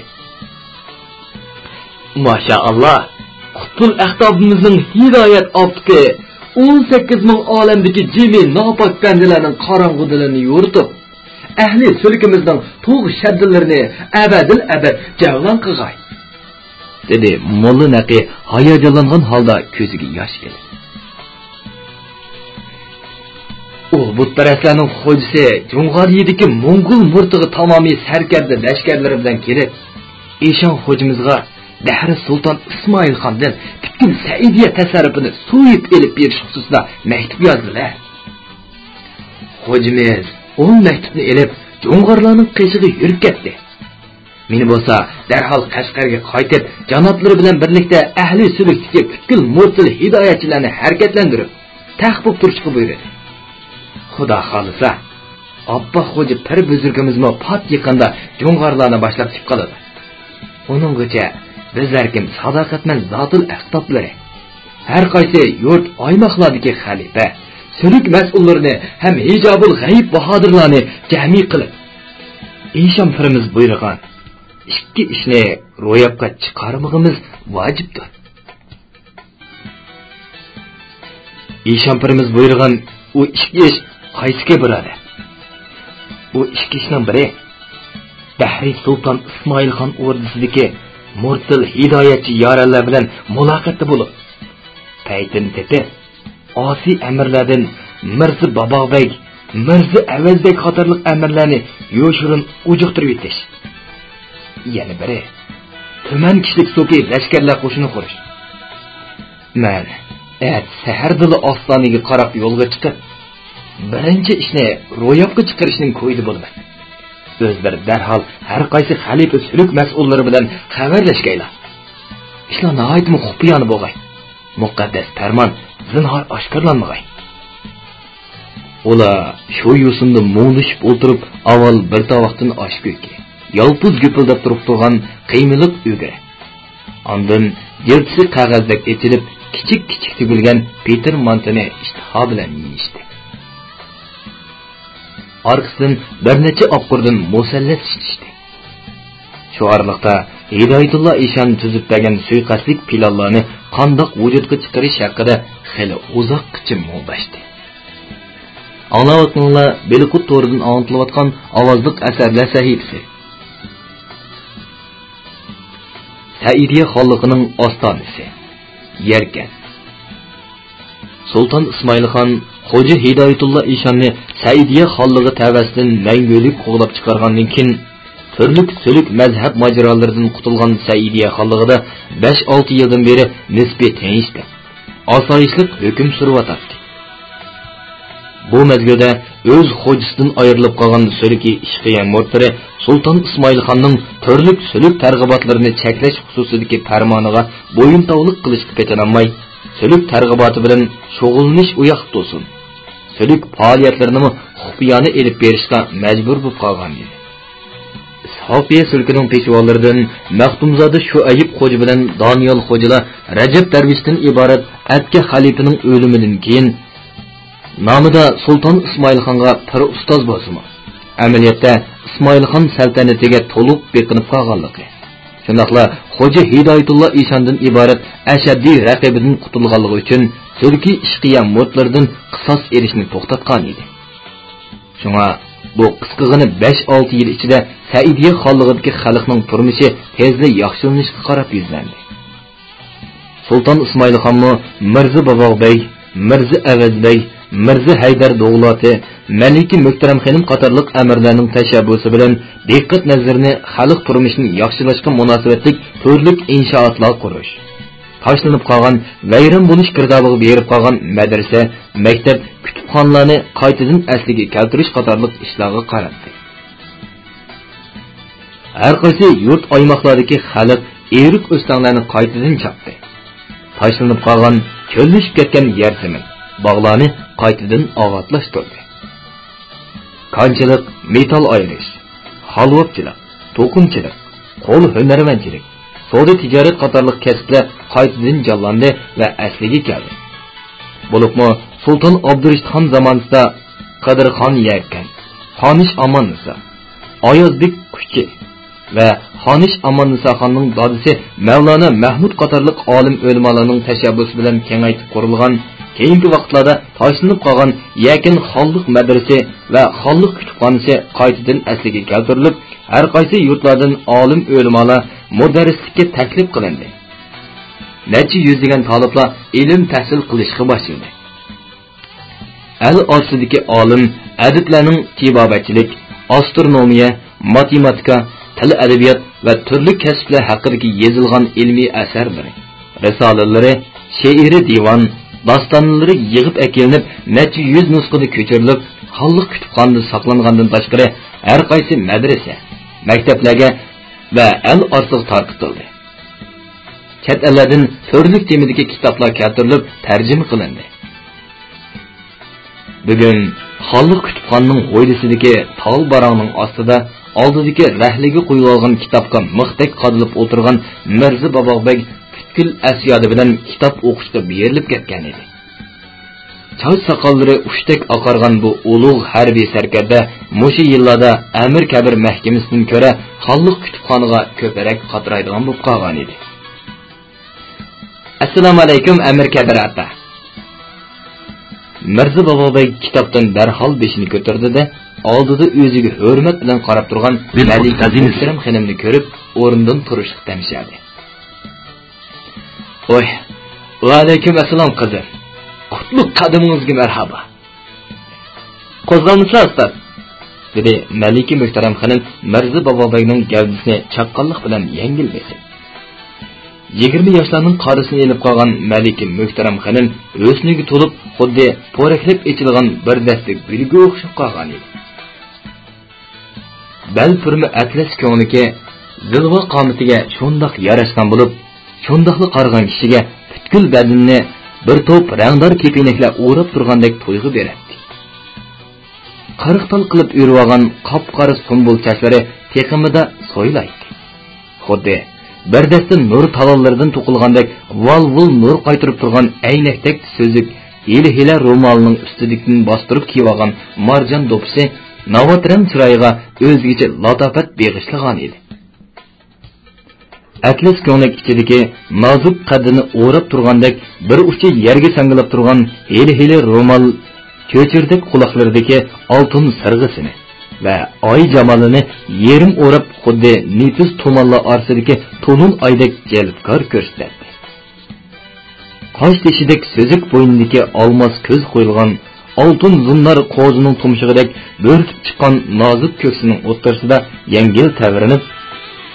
ماشائاللا، قۇتبۇل ئەقتابىمىزنىڭ ھىدايەت ئاپتىپى ئون سەككىز مىڭ ئالەمدىكى جىمى ناپاك بەندىلەرنىڭ قاراڭغۇ دىلىنى يورۇتۇپ، ئەھلى سۈلكىمىزنىڭ تۇغ شەددىلىرىنى ئەبەدىل ئەبەد جەۋلان قىلغاي، دېدى موللا نەقى ھاياجانلانغان ھالدا كۆزىگە ياش ئېلىپ. ئۇ بۇتپەرەسلەرنىڭ خوجىسى جۇڭغارىيىدىكى موڭغۇل مۇرتىغا تامامىي سەركەردە لەشكەرلىرى بىلەن كېلىپ، ئىشان خوجىمىزغا دەھرى سۇلتان ئىسمائىل خاندىن پۈتكۈل سەئىدىيە تەسەررۇپىنى سويۇپ ئېلىپ بېرىش خۇسۇسىدا مەكتۇپ يازدىلە. خوجىمىز ئۇ مەكتۇپنى ئېلىپ، جۇڭغارلارنىڭ قېشىغا يۈرۈپ كەتتى. مېنى بولسا دەرھال قەشقەرگە قايتىپ، جانابلىرى بىلەن بىرلىكتە ئەھلى سۈلۈكتىكى پۈتكۈل مۇرتىل ھىدايەتچىلەرنى ھەرىكەتلەندۈرۈپ، تەق بولۇپ تۇرۇشقا بۇيرۇدى. خۇدا خالىسا، ئاپپاق خوجا پىر بۈزرىكىمىزمۇ پات يېقىندا جۇڭغارلارنى باشلاپ چىقىپ قالىدۇ. ئۇنىڭغىچە بىز ھەركىم ساداقەتمەن زاتىل ئەقتابلىرى، ھەر قايسى يۇرت، ئايماقلاردىكى خەلىپە، سۈلۈك مەسئۇللىرىنى ھەم ھىجابۇل غەيىب باھادىرلارنى جەمئىي قىلىپ، ئىشان پىرىمىز بۇيرۇغان ئىككى ئىشنى روياپقا چىقارمىغىمىز ۋاجىپتۇر. ئىشان پىرىمىز بۇيرۇغان ئۇ ئىككى ئىش قايسىكى، بۇرادەر؟ ئۇ ئىككى ئىشنىڭ بىرى، بەھرى سۇلتان ئىسمائىل خان ئوردىسىدىكى مۇرتىل ھىدايەتچى يارەنلەر بىلەن مۇلاقاتتا بولۇپ، پەيتىنى تېپىپ، ئاسىي ئەمىرلەردىن مىرزا باباغبەگ، مىرزا ئەۋەزبەگ قاتارلىق ئەمىرلەرنى يوشۇرۇن ئۇجۇقتۇرۇۋېتىش. يەنە بىرى، تۈمەن كىشىلىك سوپى لەشكەرلەر قوشۇنى قۇرۇش. مەن ئەتە سەھەردىلا ئاستانىگە قاراپ يولغا چىقىپ، بىرىنچى ئىشنى روياپقا چىقىرىشنىڭ كويىدا بولىمەن. ئۆزلىرى دەرھال ھەر قايسى خەلىپە سۈلۈك مەسئۇللىرى بىلەن خەۋەرلەشكەيلا. ئىشلار ناھايىتىمۇ خۇپىيانە بولغاي. مۇقەددەس پەرمان زىنھار ئاشكارىلانمىغاي. ئۇلار شۇ يوسۇندا مۇڭدىشىپ ئولتۇرۇپ، ئاۋۋال بىر تاۋاقتىن ئاش كۆكى، يالپۇز گۈپۈلدەپ تۇرۇپ تۇرغان قىيمىلىق ئۈگرە، ئاندىن يىرتىسى قەغەزدەك ئېچىلىپ، كىچىك-كىچىك تۈگۈلگەن پېتىر مانتىنى ئىشتىها بىلەن يېيىشتى. ئارقىسىدىن بىر نەچچە ئاققۇردىن مۇسەللەس ئىچىشتى. شۇ ئارىلىقتا ھىدايەتۇللا ئىشان تۈزۈپ بەرگەن سۇيىقەستلىك پىلانلارنى قانداق ۋۇجۇدقا چىقىرىش ھەققىدە خېلى ئۇزاققىچە مۇڭداشتى. ئاڭلاۋاتقىنىڭلار بېلىقۇت تورىدىن ئاڭلىتىلىۋاتقان ئاۋازلىق ئەسەرلەر سەھىپىسى. سەئىدىيە خانلىقىنىڭ ئاستانىسى، يەركەن. سۇلتان ئىسمائىل خان خوجا ھىدايەتۇللا ئىشاننى سەئىدىيە خانلىقى تەۋەسىدىن مەڭگۈلۈك قوغلاپ چىقارغاندىن كېيىن، تۈرلۈك سۈلۈك مەزھەپ ماجىرالىرىدىن قۇتۇلغان سەئىدىيە خانلىقىدا بەش-ئالتە يىلدىن بېرى نىسپىي تىنچلىق، ئاسايىشلىق ھۆكۈم سۈرۈۋاتاتتى. بۇ مەزگىلدە ئۆز خوجىسىدىن ئايرىلىپ قالغان سۈلۈكى ئىشقىيە مۇرىتلىرى سۇلتان ئىسمائىل خاننىڭ تۈرلۈك سۈلۈك تەرغىباتلىرىنى چەكلەش خۇسۇسىدىكى پەرمانىغا بويۇنتاۋلىق قىلىشقا پېتىنالماي، سۈلۈك تەرغىباتى بىلەن شۇغۇللىنىش ئۇياقتا تۇرسۇن، سۈلۈك پائالىيەتلىرىنىمۇ خۇپىيانە ئېلىپ بېرىشقا مەجبۇر بولۇپ قالغان ئىدى. ئىسھاقىيە سۈلكىنىڭ پېشۋالىرىدىن مەختۇمزادە شۇئەيىب خوجا بىلەن دانىيال خوجىلار رەجەپ دەرۋىشتىن ئىبارەت ئەتكە خەلىپىنىڭ ئۆلۈمىدىن كېيىن، نامىدا سۇلتان ئىسمائىل خانغا پىر ئۇستاز بولسىمۇ، ئەمەلىيەتتە ئىسمائىل خان سەلتەنىتىگە تولۇق بېقىنىپ قالغانلىقى، شۇنداقلا خوجا ھىدايەتۇللا ئىشاندىن ئىبارەت ئەشەددىي رەقىبىدىن قۇتۇلغانلىقى ئۈچۈن تۈركىي ئىشقىيە مۇرىتلىرىدىن قىساس ئېلىشنى توختاتقان ئىدى. شۇڭا بۇ قىسقىغىنە بەش-ئالتە يىل ئىچىدە سەئىدىيە خانلىقىدىكى خەلقنىڭ تۇرمۇشى تېزلا ياخشىلىنىشقا قاراپ يۈزلەندى. سۇلتان ئىسمائىل خانمۇ مىرزا باباغ بەگ، مىرزا ئەۋەز بەگ، مىرزا ھەيدەر دوغۇلاتى، مەلىكە مۆھتەرەم خېنىم قاتارلىق ئەمىرلەرنىڭ تەشەببۇسى بىلەن دىققەت نەزىرىنى خەلق تۇرمۇشىنى ياخشىلاشقا مۇناسىۋەتلىك تۈرلۈك ئىنشائاتلار قۇرۇش، تاشلىنىپ قالغان، ۋەيران بولۇش گىردابىغا بېرىپ قالغان مەدرىسە، مەكتەپ، كۇتۇپخانىلارنى قايتىدىن ئەسلىگە كەلتۈرۈش قاتارلىق ئىشلارغا قاراتتى. ھەر قايسى يۇرت ئايماقلاردىكى خەلق ئېرىق ئۆستەڭلەرنى قايتىدىن چاپتى. تاشلىنىپ قالغان، چۆللىشىپ كەتكەن يەر زېمىن، باغلارنى قايتىدىن ئاۋاتلاشتۇردى. كانچىلىق، مېتال ئايرىش، ھالۋاپچىلىق، توقۇمىچىلىق، قول ھۈنەرۋەنچىلىك، سودا تىجارەت قاتارلىق كەسىپلەر قايتىدىن جانلاندى ۋە ئەسلىگە كەلدى. بولۇپمۇ سۇلتان ئابدۇرېشىت خان زامانىسىدا قادىرخان يەكەن، خانىش ئاماننىسا، ئايازبېك كۇچى ۋە خانىش ئاماننىساخاننىڭ دادىسى مەۋلانا مەھمۇد قاتارلىق ئالىم ئۆلىمالارنىڭ تەشەببۇسى بىلەن كېڭەيتىپ قۇرۇلغان، كېيىنكى ۋاقىتلاردا تاشلىنىپ قالغان يەكەن خانلىق مەدرىسى ۋە خانلىق كۇتۇپخانىسى قايتىدىن ئەسلىگە كەلتۈرۈلۈپ، ھەر قايسى يۇرتلاردىن ئالىم ئۆلىمالار مۇدەررىسلىككە تەكلىپ قىلىندى. نەچچە يۈزلىگەن تالىپلار ئىلىم تەھسىل قىلىشقا باشلىدى. ئەل ئارىسىدىكى ئالىم ئەدىبلەرنىڭ تېبابەتچىلىك، ئاسترونومىيە، ماتېماتىكا، تىل-ئەدەبىيات ۋە تۈرلۈك كەسىپلەر ھەققىدىكى يېزىلغان ئىلمىي ئەسەرلىرى، رىسالىلىرى، شېئىرىي دىۋان، داستانلىرى يىغىپ ئەكېلىنىپ، نەچچە يۈز نۇسخىدا كۆچۈرۈلۈپ، خانلىق كۇتۇپخانىدا ساقلانغاندىن تاشقىرى، ھەر قايسى مەدرىسە، مەكتەپلەرگە ۋە ئەل ئارىسىغا تارقىتىلدى. چەت ئەللەردىن تۈرلۈك تېمىدىكى كىتابلار كەلتۈرۈلۈپ تەرجىمە قىلىندى. بۈگۈن خانلىق كۇتۇپخانىنىڭ ھويلىسىدىكى تال باراڭنىڭ ئاستىدا ئالدىدىكى رەھلىگە قويۇۋالغان كىتابقا مىختەك قادىلىپ ئولتۇرغان مىرزا باباغبەگ پۈتكۈل ئەس-يادى بىلەن كىتاب ئوقۇشقا بېرىلىپ كەتكەن ئىدى. چاچ ساقاللىرى ئۇچتەك ئاقارغان بۇ ئۇلۇغ ھەربىي سەركەردە مۇشۇ يىللاردا ئەمىر كەبىر مەھكىمىسىدىن كۆرە خانلىق كۇتۇپخانىغا كۆپرەك قاترايدىغان بولۇپ قالغان ئىدى. ئەسسالامۇئەلەيكۇم، ئەمىر كەبىر ئاتا. مىرزا بابا بەگ كىتابتىن دەرھال بېشىنى كۆتۈردى-دە، ئالدىدا ئۆزىگە ھۆرمەت بىلەن قاراپ تۇرغان مەلىكە مۆھتەرەم خېنىمنى كۆرۈپ، ئورنىدىن تۇرۇشقا تەمشەدى. ۋاي، ۋەئەلەيكۇم ئەسسالام قىزىم. قۇتلۇق قەدىمىڭىزگە مەرھابا. قوزغالمىسىلا ئۇستاز، دېدى مەلىكە مۆھتەرەم خېنىم مىرزا بابا بەگنىڭ گەۋدىسىنى چاققانلىق بىلەن يەڭگىل بېسىپ. يىگىرمە ياشلارنىڭ قارىسىنى ئېلىپ قالغان مەلىكە مۆھتەرەم خېنىم ھۆسنىگە تولۇپ، خۇددى پورەكلەپ ئېچىلغان بىر دەستە گۈلگە ئوخشاپ قالغان ئىدى. بەل پۈرمە ئەتلەس كۆڭلىكى زىلۋا قامىتىگە شۇنداق ياراشقان بولۇپ، شۇنداقلا قارىغان كىشىگە پۈتكۈل بەدىنىنى بىر توپ رەڭدار كېپىنەكلەر ئوراپ تۇرغاندەك تۇيغۇ بېرەتتى. قىرىق تال قىلىپ ئۆرۈۋالغان قاپقارا سۇمبۇل چاچلىرى تېقىمىدا سويلايتتى. خۇددى بىر دەستە نۇر تالاللىرىدىن توقۇلغاندەك ۋال-ۋۇل نۇر قايتۇرۇپ تۇرغان ئەينەكتەك سۈزۈك ھىيلە-ھىيلە رومالىنىڭ ئۈستىدىكىدىن باستۇرۇپ كىيىۋالغان مارجان دوپپىسى ناۋات رەڭ چىرايىغا ئۆزگىچە لاتاپەت بېغىشلىغانىدى. ئەتلەس كۆڭلەك ئىچىدىكى نازۇك قەددىنى ئوراپ تۇرغاندەك بىر ئۇچى يەرگە ساڭگىلاپ تۇرغان ھىيلە-ھىيلە رومال، چۆچۈردەك قۇلاقلىرىدىكى ئالتۇن سىرغىسىنى ۋە ئاي جامالىنى يېرىم ئوراپ، خۇددى نېپىز تۇمانلار ئارىسىدىكى تولۇن ئايدەك جەلپكار كۆرسىتەتتى. قاش تېشىدەك سۈزۈك بوينىدىكى ئالماس كۆز قويۇلغان ئالتۇن زۇننار قوزىنىڭ تۇمشۇقىدەك بۆرتۈپ چىققان نازۇك كۆكسىنىڭ ئوتتۇرىسىدا يەڭگىل تەۋرىنىپ،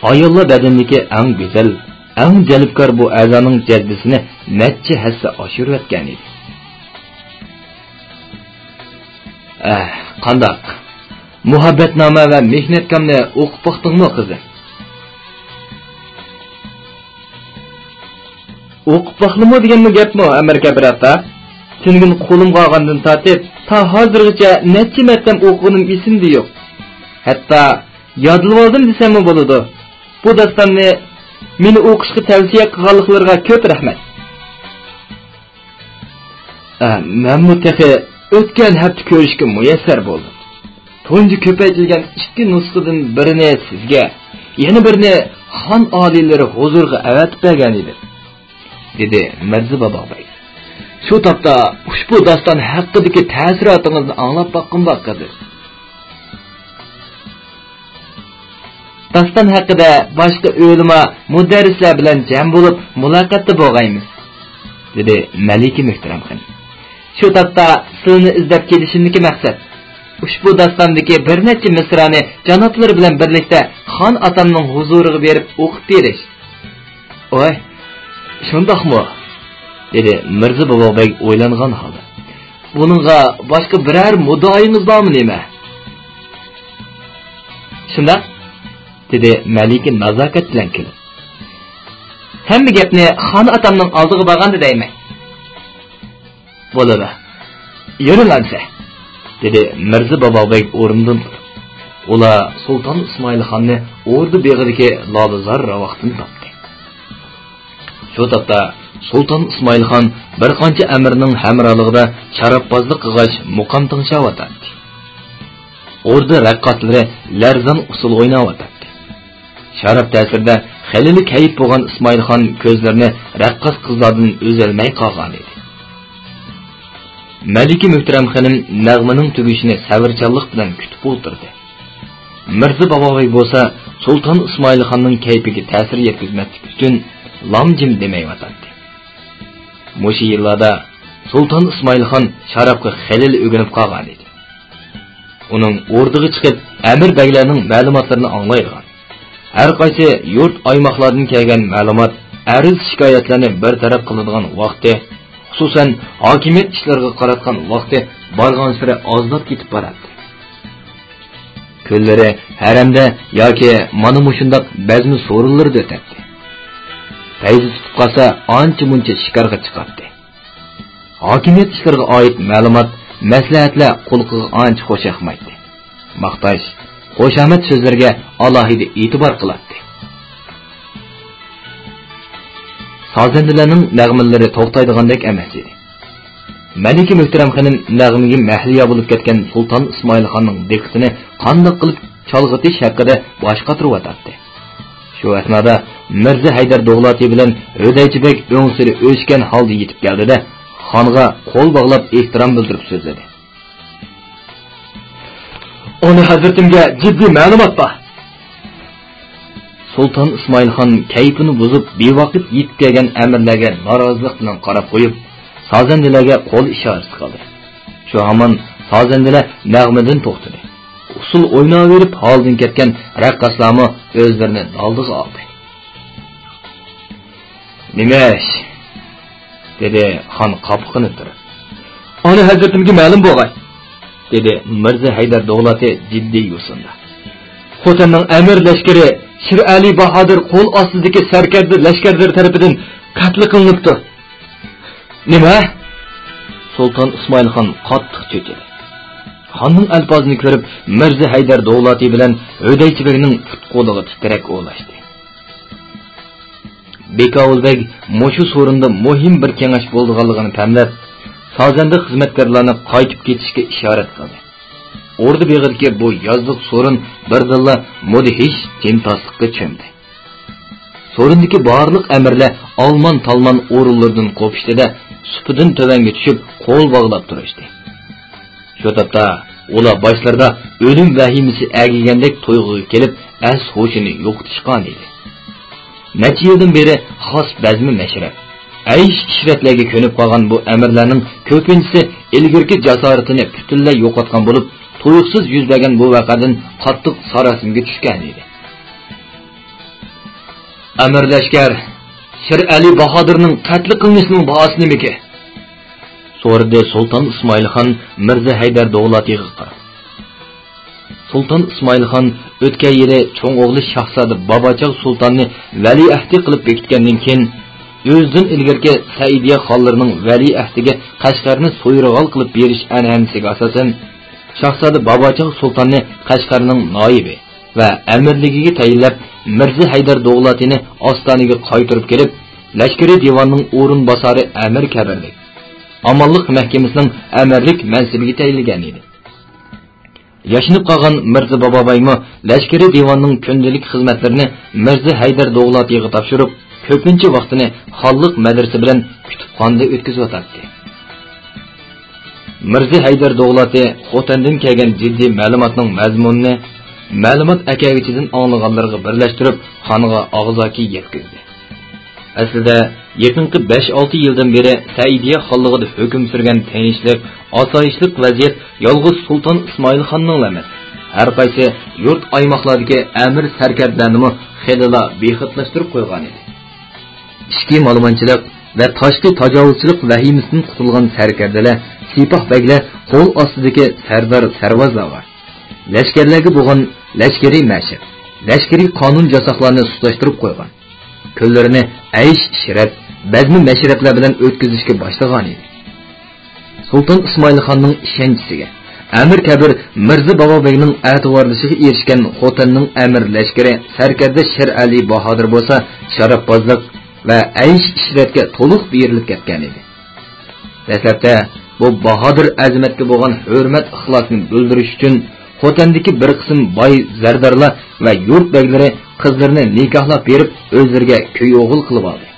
ئاياللار بەدىنىدىكى ئەڭ گۈزەل، ئەڭ جەلپكار بۇ ئەزانىڭ جەزبىسىنى نەچچە ھەسسە ئاشۇرۇۋەتكەنىدى. ئەھ، قانداق؟ مۇھەببەتنامە ۋە مېھنەتكامنى ئوقۇپ باقتىڭمۇ، قىزىم؟ ئوقۇپ باقلىمۇ دېگەنمۇ گەپمۇ، ئەمىر كەبىر ئاتا؟ تۈنۈگۈن قولۇمغا ئالغاندىن تارتىپ تا ھازىرغىچە نەچچە مەرتەم ئوقۇغىنىم ئېسىمدە يوق. ھەتتا يادلىۋالدىم دېسەممۇ بولىدۇ. بۇ داستاننى مېنى ئوقۇشقا تەۋسىيە قىلغانلىقلىرىغا كۆپ رەھمەت. ئە، مەنمۇ تېخى ئۆتكەن ھەپتە كۆرۈشكە مۇيەسسەر بولدۇم. تۇنجى كۆپەيتىلگەن ئىككى نۇسخىدىن بىرىنى سىزگە، يەنە بىرىنى خان ئالىيلىرى ھۇزۇرىغا ئەۋەتىپ بەرگەن ئىدىم، دېدى مىرزا بابا بەگ. شۇ تاپتا ئۇشبۇ داستان ھەققىدىكى تەسىراتىڭىزنى ئاڭلاپ باققۇم بار، قىزىم. داستان ھەققىدە باشقا ئۆلىما، مۇدەررىسلەر بىلەن جەم بولۇپ مۇلاقاتتا بولغايمىز، دېدى مەلىكە مۆھتەرەم خېنىم. شۇ تاپتا سىلىنى ئىزدەپ كېلىشىمدىكى مەقسەت، ئۇشبۇ داستاندىكى بىر نەچچە مىسرانى جانابلىرى بىلەن بىرلىكتە خان ئاتامنىڭ ھۇزۇرىغا بېرىپ ئوقۇپ بېرىش. ۋاي، شۇنداقمۇ؟ دېدى مىرزا بابا بەگ ئويلانغان ھالدا. بۇنىڭغا باشقا بىرەر مۇددىئايىڭىز بارمۇ نېمە؟ شۇنداق، دېدى مەلىكە نازاكەت بىلەن كۈلۈپ. ھەممە گەپنى خان ئاتامنىڭ ئالدىغا بارغاندا دەيمەن. بولىدۇ. يۈرۈڭ ئەمسە، دېدى مىرزا بابا بەگ ئورنىدىن تۇرۇپ. ئۇلار سۇلتان ئىسمائىل خاننى ئوردا بېغىدىكى لالىزار راۋاقتىن تاپتى. شۇ تاپتا سۇلتان ئىسمائىل خان بىر قانچە ئەمىرنىڭ ھەمراھلىقىدا شاراببازلىق قىلغاچ مۇقام تىڭشاۋاتاتتى. ئوردا رەققاسلىرى لەرزان ئۇسسۇل ئويناۋاتاتتى. شاراب تەسىرىدە خېلىلا كەيپ بولغان ئىسمائىل خان كۆزلىرىنى رەققاس قىزلاردىن ئۈزەلمەي قالغانىدى. مەلىكە مۆھتەرەم خېنىم نەغمىنىڭ تۈگىشىنى سەۋرچانلىق بىلەن كۈتۈپ ئولتۇردى. مىرزا بابا بەگ بولسا سۇلتان ئىسمائىل خاننىڭ كەيپىگە تەسىر يەتكۈزمەسلىك ئۈچۈن لام-جىم دېمەيۋاتاتتى. مۇشۇ يىللاردا سۇلتان ئىسمائىل خان شارابقا خېلىلا ئۆگىنىپ قالغانىدى. ئۇنىڭ ئوردىغا چىقىپ، ئەمىر بەگلەرنىڭ مەلۇماتلىرىنى ئاڭلايدىغان، ھەر قايسى يۇرت ئايماقلاردىن كەلگەن مەلۇمات، ئەرز شىكايەتلەرنى بىر تەرەپ قىلىدىغان ۋاقتى، خۇسۇسەن، ھاكىمىيەت ئىشلىرىغا قاراتقان ۋاقتى بارغانسېرى ئازلاپ كېتىپ باراتتى. كۈنلىرى ھەرەمدە ياكى مانا مۇشۇنداق بەزمە سورۇنلىرىدا ئۆتەتتى. پەيزى تۇتۇپ قالسا، ئانچە-مۇنچە شىكارغا چىقاتتى. ھاكىمىيەت ئىشلىرىغا ئائىت مەلۇمات، مەسلىھەتلەر قۇلىقىغا ئانچە خۇش ياقمايتتى. ماختاش، خۇشامەت سۆزلىرىگە ئالاھىدە ئېتىبار قىلاتتى. سازەندىلەرنىڭ نەغمىلىرى توختايدىغاندەك ئەمەس ئىدى. مەلىكە مۆھتەرەم خېنىم نەغمىگە مەھلىيا بولۇپ كەتكەن سۇلتان ئىسمائىل خاننىڭ دىققىتىنى قانداق قىلىپ چالغىتىش ھەققىدە باش قاتۇرۇۋاتاتتى. شۇ ئەسنادا مىرزا ھەيدەر دوغلاتى بىلەن ھۆدەيچە بەگ ئۆڭسۈرى ئۆچكەن ھالدا يېتىپ كەلدى-دە، خانغا قول باغلاپ ئېھتىرام بىلدۈرۈپ سۆزلىدى. ئانا ھەزرىتىمگە جىددىي مەلۇمات بار. سۇلتان ئىسمائىل خان كەيپىنى بۇزۇپ، بىۋاقىت يېتىپ كەلگەن ئەمىرلەرگە نارازىلىق بىلەن قاراپ قويۇپ، سازەندىلەرگە قول ئىشارىسى قىلدى. شۇ ھامان سازەندىلەر نەغمىدىن توختىدى. ئۇسسۇل ئويناۋېرىپ ھالدىن كەتكەن رەققاسلارمۇ ئۆزلىرىنى دالدىغا ئالدى. نېمە ئىش؟ دېدى خان قاپىقىنى تۈرۈپ. ئانا ھەزرىتىمگە مەلۇم بولغاي، دېدى مىرزا ھەيدەر دوغلاتى جىددىي يوسۇندا. خوتەننىڭ ئەمىر لەشكىرى شىرئەلى باھادىر قول ئاستىدىكى سەركەردە لەشكەرلىرى تەرىپىدىن قەتل قىلىنىپتۇ. نېمە؟ سۇلتان ئىسمائىل خان قاتتىق چۆچۈدى. خاننىڭ ئەلپازىنى كۆرۈپ، مىرزا ھەيدەر دوغلاتى بىلەن ھۆدەيچى بەگنىڭ پۇت-قولىغا تىترەك ئولاشتى. بېكاۋۇل بەگ مۇشۇ سورۇندا مۇھىم بىر كېڭەش بولىدىغانلىقىنى پەملەپ، سازەندە خىزمەتكارلارنى قايتىپ كېتىشكە ئىشارەت قىلدى. ئوردا بېغىدىكى بۇ يازلىق سورۇن بىردىنلا مۇدھىش جىمتاسلىققا چۆمدى. سورۇندىكى بارلىق ئەمىرلەر ئالمان-تالمان ئورۇنلىرىدىن قوپۇشتى-دە، سۇپىدىن تۆۋەنگە چۈشۈپ، قول باغلاپ تۇرۇشتى. شۇ تاپتا ئۇلار باشلىرىدا ئۆلۈم ۋەھىمىسى ئەگىگەندەك تۇيغۇغا كېلىپ، ئەس-ھوشىنى يوقىتىشقان ئىدى. نەچچە يىلدىن بېرى خاس بەزمە مەشرەپ، ئەيش-ئىشرەتلەرگە كۆنۈپ قالغان بۇ ئەمىرلەرنىڭ كۆپىنچىسى ئىلگىرىكى جاسارىتىنى پۈتۈنلەي يوقاتقان بولۇپ، تۇيۇقسىز يۈز بەرگەن بۇ ۋەقەدىن قاتتىق ساراسىمىگە چۈشكەن ئىدى. ئەمىر لەشكەر، شىرئەلى باھادىرنىڭ قەتل قىلىنىشىنىڭ باھاسى نېمىكى؟ سورىدى سۇلتان ئىسمائىل خان مىرزا ھەيدەر دوغلاتىغا قاراپ. سۇلتان ئىسمائىل خان ئۆتكەن يىلى چوڭ ئوغلى شاھزادە باباچاغ سۇلتاننى ۋەلىئەھدى قىلىپ بېكىتكەندىن كېيىن، ئۆزىدىن ئىلگىرىكى سەئىدىيە خانلىرىنىڭ ۋەلىئەھدىگە قەشقەرنى سويۇرغال قىلىپ بېرىش ئەنئەنىسىگە ئاساسەن، شاھزادە باباچاغ سۇلتاننى قەشقەرنىڭ نايىبى ۋە ئەمىرلىكىگە تەيىنلەپ، مىرزا ھەيدەر دوغلاتىنى ئاستانىگە قايتۇرۇپ كېلىپ، لەشكىرىي دىۋاننىڭ ئورۇنباسارى ئەمىر كەبىرلىك، ئامانلىق مەھكىمىسىنىڭ ئەمىرلىك مەنسىپىگە تەيىنلىگەن ئىدى. ياشىنىپ قالغان مىرزا بابابايمۇ لەشكىرىي دىۋاننىڭ كۈندىلىك خىزمەتلىرىنى مىرزا ھەيدەر دوغلاتىغا تاپشۇرۇپ، كۆپىنچە ۋاقتىنى خانلىق مەدرىسە بىلەن كۇتۇپخانىدا ئۆتكۈزۈۋاتاتتى. مىرزا ھەيدەر دوغلاتى خوتەندىن كەلگەن جىددىي مەلۇماتنىڭ مەزمۇنىنى مەلۇمات ئەكەلگۈچىدىن ئاڭلىغانلىرىغا بىرلەشتۈرۈپ، خانغا ئاغزاكى يەتكۈزدى. ئەسلىدە، يېقىنقى بەش-ئالتە يىلدىن بېرى سەئىدىيە خانلىقىدا ھۆكۈم سۈرگەن تىنچلىق، ئاسايىشلىق ۋەزىيەت يالغۇز سۇلتان ئىسمائىل خاننىڭلا ئەمەس، ھەر قايسى يۇرت ئايماقلاردىكى ئەمىر سەركەردىلەرنىمۇ خېلىلا بىخەتەرلەشتۈرۈپ قويغانىدى. ئىچكى مالىمانچىلىق ۋە تاشقى تاجاۋۇزچىلىق ۋەھىمىسىدىن قۇتۇلغان سەركەردىلەر، سىپاھ بەگلەر قول ئاستىدىكى سەردار سەرۋازلارغا، لەشكەرلەرگە بولغان لەشكىرىي مەشىق، لەشكىرىي قانۇن-ياساقلارنى سۇسلاشتۇرۇپ قويغان. كۈنلىرىنى ئەيش-ئىشرەت، بەزمە-مەشرەپلەر بىلەن ئۆتكۈزۈشكە باشلىغانىدى. سۇلتان ئىسمائىل خاننىڭ ئىشەنچىسىگە، ئەمىر كەبىر مىرزا بابابەگنىڭ ئەتىۋارلىشىغا ئېرىشكەن خوتەننىڭ ئەمىر لەشكىرى سەركەردە شىرئەلى باھادىر بولسا شاراببازلىق ۋە ئەيش-ئىشرەتكە تولۇق بېرىلىپ كەتكەنىدى. دەسلەپتە بۇ باھادىر ئەزىمەتكە بولغان ھۆرمەت-ئىخلاسىنى بىلدۈرۈش ئۈچۈن خوتەندىكى بىر قىسىم باي زەردارلار ۋە يۇرت بەگلىرى قىزلىرىنى نىكاھلاپ بېرىپ، ئۆزلىرىگە كۈي ئوغۇل قىلىۋالدى.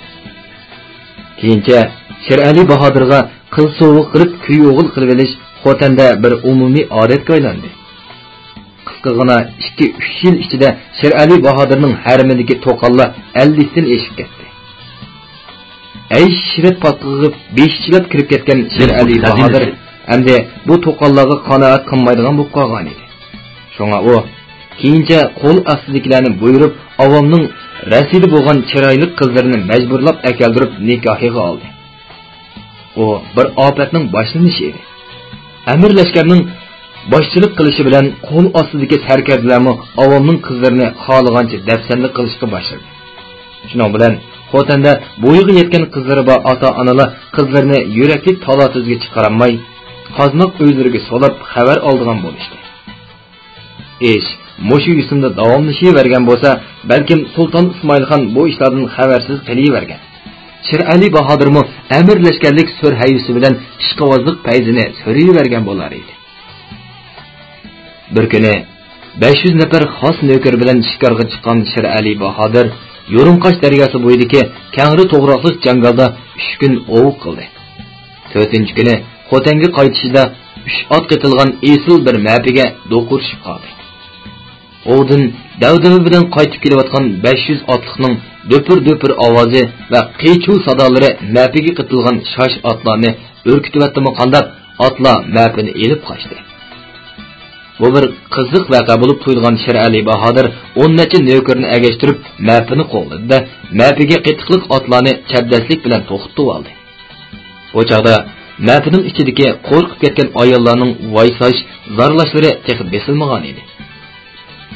كېيىنچە شىرئەلى باھادىرغا قىز سوۋغا قىلىپ كۈي ئوغۇل قىلىۋېلىش خوتەندە بىر ئومۇمىي ئادەتكە ئايلاندى. قىسقىغىنا ئىككى-ئۈچ يىل ئىچىدە شىرئەلى باھادىرنىڭ ھەرىمىدىكى توقاللار ئەللىكتىن ئېشىپ كەتتى. ئەيش-ئىشرەت پاتقىقىغا بېشىچىلاپ كىرىپ كەتكەن شىرئەلى باھادىر ئەمدى بۇ توقاللارغا قانائەت قىلمايدىغان بولۇپ قالغانىدى. شۇڭا ئۇ كېيىنچە قول ئاستىدىكىلەرنى بۇيرۇپ، ئاۋامنىڭ رەسىدە بولغان چىرايلىق قىزلىرىنى مەجبۇرلاپ ئەكەلدۈرۈپ نىكاھىغا ئالدى. ئۇ بىر ئاپەتنىڭ باشلىنىشى ئىدى. ئەمىر لەشكەرنىڭ باشچىلىق قىلىشى بىلەن قول ئاستىدىكى سەركەردىلەرمۇ ئاۋامنىڭ قىزلىرىنى خالىغانچە دەپسەندە قىلىشقا باشلىدى. شۇنىڭ بىلەن خوتەندە بويىغا يەتكەن قىزلىرى بار ئاتا-ئانىلار قىزلىرىنى يۈرەكلىك تالا-تۈزگە چىقىرالماي، قازناق ئۆيلىرىگە سولاپ خەۋەر ئالىدىغان بولۇشتى. ئىش مۇشۇ يوسۇندا داۋاملىشىۋەرگەن بولسا، بەلكىم سۇلتان ئىسمائىل خان بۇ ئىشلاردىن خەۋەرسىز قېلىۋەرگەن، شىرئەلى باھادىرمۇ ئەمىر لەشكەرلىك سۆر ھەيۋىسى بىلەن ئىشقىۋازلىق پەيزىنى سۈرۈۋەرگەن بولار ئىدى. بىر كۈنى بەش يۈز نەپەر خاس نۆكىرى بىلەن شىكارغا چىققان شىرئەلى باھادىر يۇرۇڭقاش دەرياسى بويىدىكى كەڭرى توغراقلىق جاڭگالدا ئۈچ كۈن ئوۋ قىلدى. تۆتىنچى كۈنى خوتەنگە قايتىشىدا ئۈچ ئات قېتىلغان ئېسىل بىر مەپىگە دوقۇرۇشۇپ قالدى. ئوۋدىن دەۋدەۋە بىلەن قايتىپ كېلىۋاتقان بەش يۈز ئاتلىقنىڭ دۈپۈر-دۈپۈر ئاۋازى ۋە قىي-چۇۋ سادالىرى مەپىگە قېتىلغان شاش ئاتلارنى ئۈركۈتۈۋەتتىمۇ قانداق، ئاتلار مەپىنى ئېلىپ قاچتى. بۇ بىر قىزىق ۋەقە بولۇپ تۇيۇلغان شىرئەلى باھادىر ئون نەچچە نۆكىرىنى ئەگەشتۈرۈپ مەپىنى قوغلىدى-دە، مەپىگە قېتىقلىق ئاتلارنى چەبدەسلىك بىلەن توختىتىۋالدى. بۇ چاغدا مەپىنىڭ ئىچىدىكى قورقۇپ كەتكەن ئاياللارنىڭ ۋايساش، زارلاشلىرى تېخى بېسىلمىغان ئىدى.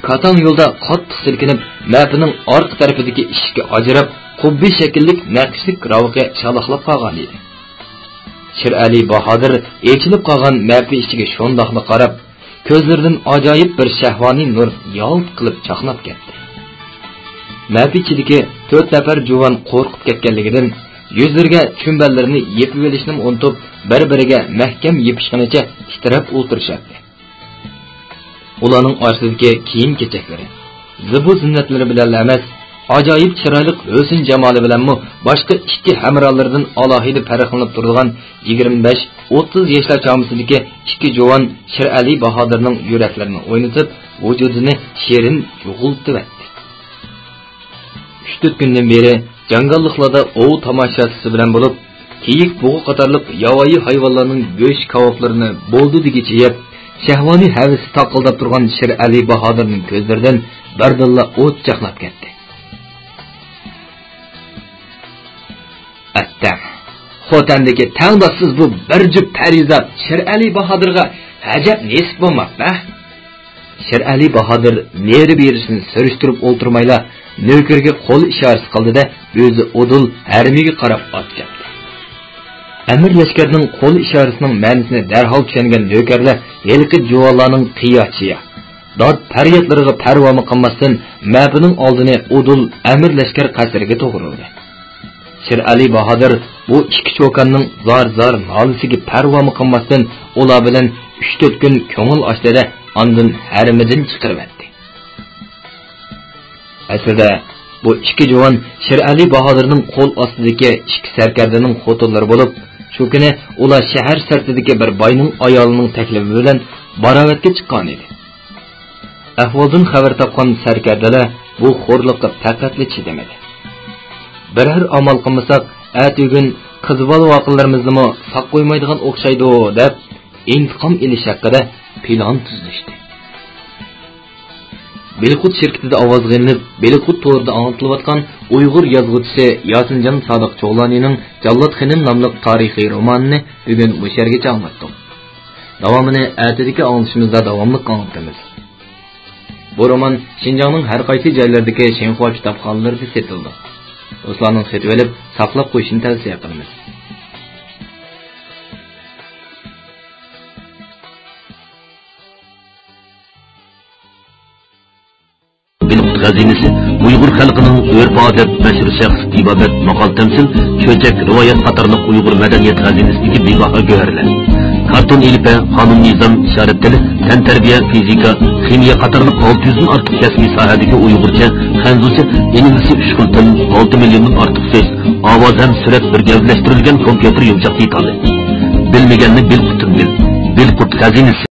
كاتاڭ يولدا قاتتىق سىلكىنىپ، مەپىنىڭ ئارقا تەرىپىدىكى ئىشىكى ئاجراپ، قۇببە شەكىللىك نەقىشلىك راۋىقى شالاقلاپ قالغان ئىدى. شىرئەلى باھادىر ئېچىلىپ قالغان مەپە ئىشىكىگە شۇنداقلا قاراپ، كۆزلىرىدىن ئاجايىپ بىر شەھۋانىي نۇر يالت قىلىپ چاقناپ كەتتى. مەپە ئىچىدىكى تۆت نەپەر جۇۋان قورقۇپ كەتكەنلىكىدىن، يۈزلىرىگە چۈمبەللىرىنى يېپىۋېلىشنىمۇ ئۇنتۇپ، بىر-بىرىگە مەھكەم يېپىشقىنىچە تىترەپ ئولتۇرۇشاتتى. ئۇلارنىڭ ئارىسىدىكى كىيىم-كېچەكلىرى، زىبۇ-زىننەتلىرى بىلەنلا ئەمەس، ئاجايىپ چىرايلىق ھۆسن-جامالى بىلەنمۇ باشقا ئىككى ھەمراھلىرىدىن ئالاھىدە پەرقلىنىپ تۇرىدىغان يىگىرمە بەش، ئوتتۇز ياشلار چامىسىدىكى ئىككى جۇۋان شىرئەلى باھادىرنىڭ يۈرەكلىرىنى ئوينىتىپ، ۋۇجۇدىنى شېرىن جۇغۇلتىۋەتتى. ئۈچ-تۆت كۈندىن بېرى جاڭگاللىقلاردا ئوۋ تاماشاسى بىلەن بولۇپ، كېيىك، بۇغا قاتارلىق ياۋايى ھايۋانلارنىڭ گۆش كاۋاپلىرىنى بولدى دېگۈچە يەپ، شەھۋانىي ھەۋىسى تاقىلداپ تۇرغان شىرئەلى باھادىرنىڭ كۆزلىرىدىن بىردىنلا ئوت چاقناپ كەتتى. ئەتتەڭ، خوتەندىكى تەڭداشسىز بۇ بىر جۈپ پەرىزات شىرئەلى باھادىرغا ئەجەب نېسىپ بولماپتۇ، ھە؟ شىرئەلى باھادىر نېرى-بېرىسىنى سۈرۈشتۈرۈپ ئولتۇرمايلا، نۆكىرىگە قول ئىشارىسى قىلدى-دە، ئۆزى ئۇدۇل ھەرىمىگە قاراپ ئات چاپتى. ئەمىر لەشكەرنىڭ قول ئىشارىسىنىڭ مەنىسىنى دەرھال چۈشەنگەن نۆكەرلەر ھېلىقى جۇۋانلارنىڭ قىيا-چىيا، داد-پەريادلىرىغا پەرۋامۇ قىلماستىن، مەپىنىڭ ئالدىنى ئۇدۇل ئەمىر لەشكەر قەسرىگە توغرىلىدى. شىرئەلى باھادىر بۇ ئىككى چوكاننىڭ زار-زار نالىسىگە پەرۋامۇ قىلماستىن، ئۇلار بىلەن ئۈچ-تۆت كۈن كۆڭۈل ئاچتى-دە، ئاندىن ھەرىمىدىن چىقىرىۋەتتى. ئەسلىدە بۇ ئىككى جۇۋان شىرئەلى باھادىرنىڭ قول ئاستىدىكى ئىككى سەركەردىنىڭ خوتۇنلىرى بولۇپ، شۇ كۈنى ئۇلار شەھەر سىرتىدىكى بىر باينىڭ ئايالىنىڭ تەكلىپى بىلەن باراۋەتكە چىققانىدى. ئەھۋالدىن خەۋەر تاپقان سەركەردىلەر بۇ خورلۇققا پەقەتلا چىدىمىدى. بىرەر ئامال قىلمىساق، ئەتىگۈن قىز بالا ۋاقىلىرىمىزنىمۇ ساق قويمايدىغان ئوخشايدۇ، دەپ، ئىنتىقام ئېلىش ھەققىدە پىلان تۈزۈشتى. بىلىقۇت شىركىتىدە ئاۋازغا ئېلىنىپ، بىلىقۇت تورىدا ئاڭلىتىلىۋاتقان ئۇيغۇر يازغۇچىسى ياسىنجان سادىق چوغلانىنىڭ جاللات خېنىم ناملىق تارىخىي رومانىنى بۈگۈن مۇشۇ يەرگىچە ئاڭلاتتۇق. داۋامىنى ئەتىدىكى ئاڭلىتىشىمىزدا داۋاملىق ئاڭلىتىمىز. بۇ رومان شىنجاڭنىڭ ھەر قايسى جايلىرىدىكى شىنخۇا كىتابخانىلىرىدا سېتىلىدۇ. دوستلارنىڭ سېتىۋېلىپ، ساقلاپ قويۇشىنى تەۋسىيە قىلىمىز. بىلىقۇت خەزىنىسى ئۇيغۇر خەلقىنىڭ ئۆرپ-ئادەت، مەشھۇر شەخس، تېبابەت، ماقال-تەمسىل، چۆچەك، رىۋايەت قاتارلىق ئۇيغۇر مەدەنىيەت خەزىنىسىدىكى بىباھا گۆھەرلەر. كارتون ئېلىپبە، قانۇن-نىزام، ئىشارەت تىلى، تەنتەربىيە، فىزىكا، خىمىيە قاتارلىق ئالتە يۈزدىن ئارتۇق كەسپىي ساھەدىكى ئۇيغۇرچە، خەنزۇچە، ئىنگلىزچە ئۈچ خىل تىل، ئالتە مىليوندىن ئارتۇق سۆز، ئاۋاز ھەم سۈرەت بىر گەۋدىلەشتۈرۈلگەن كومپيۇتېر يۇمشاق دېتالى. بىلمىگەننى بىلقۇتتىن بىل. بىلقۇت خەزىنىسى.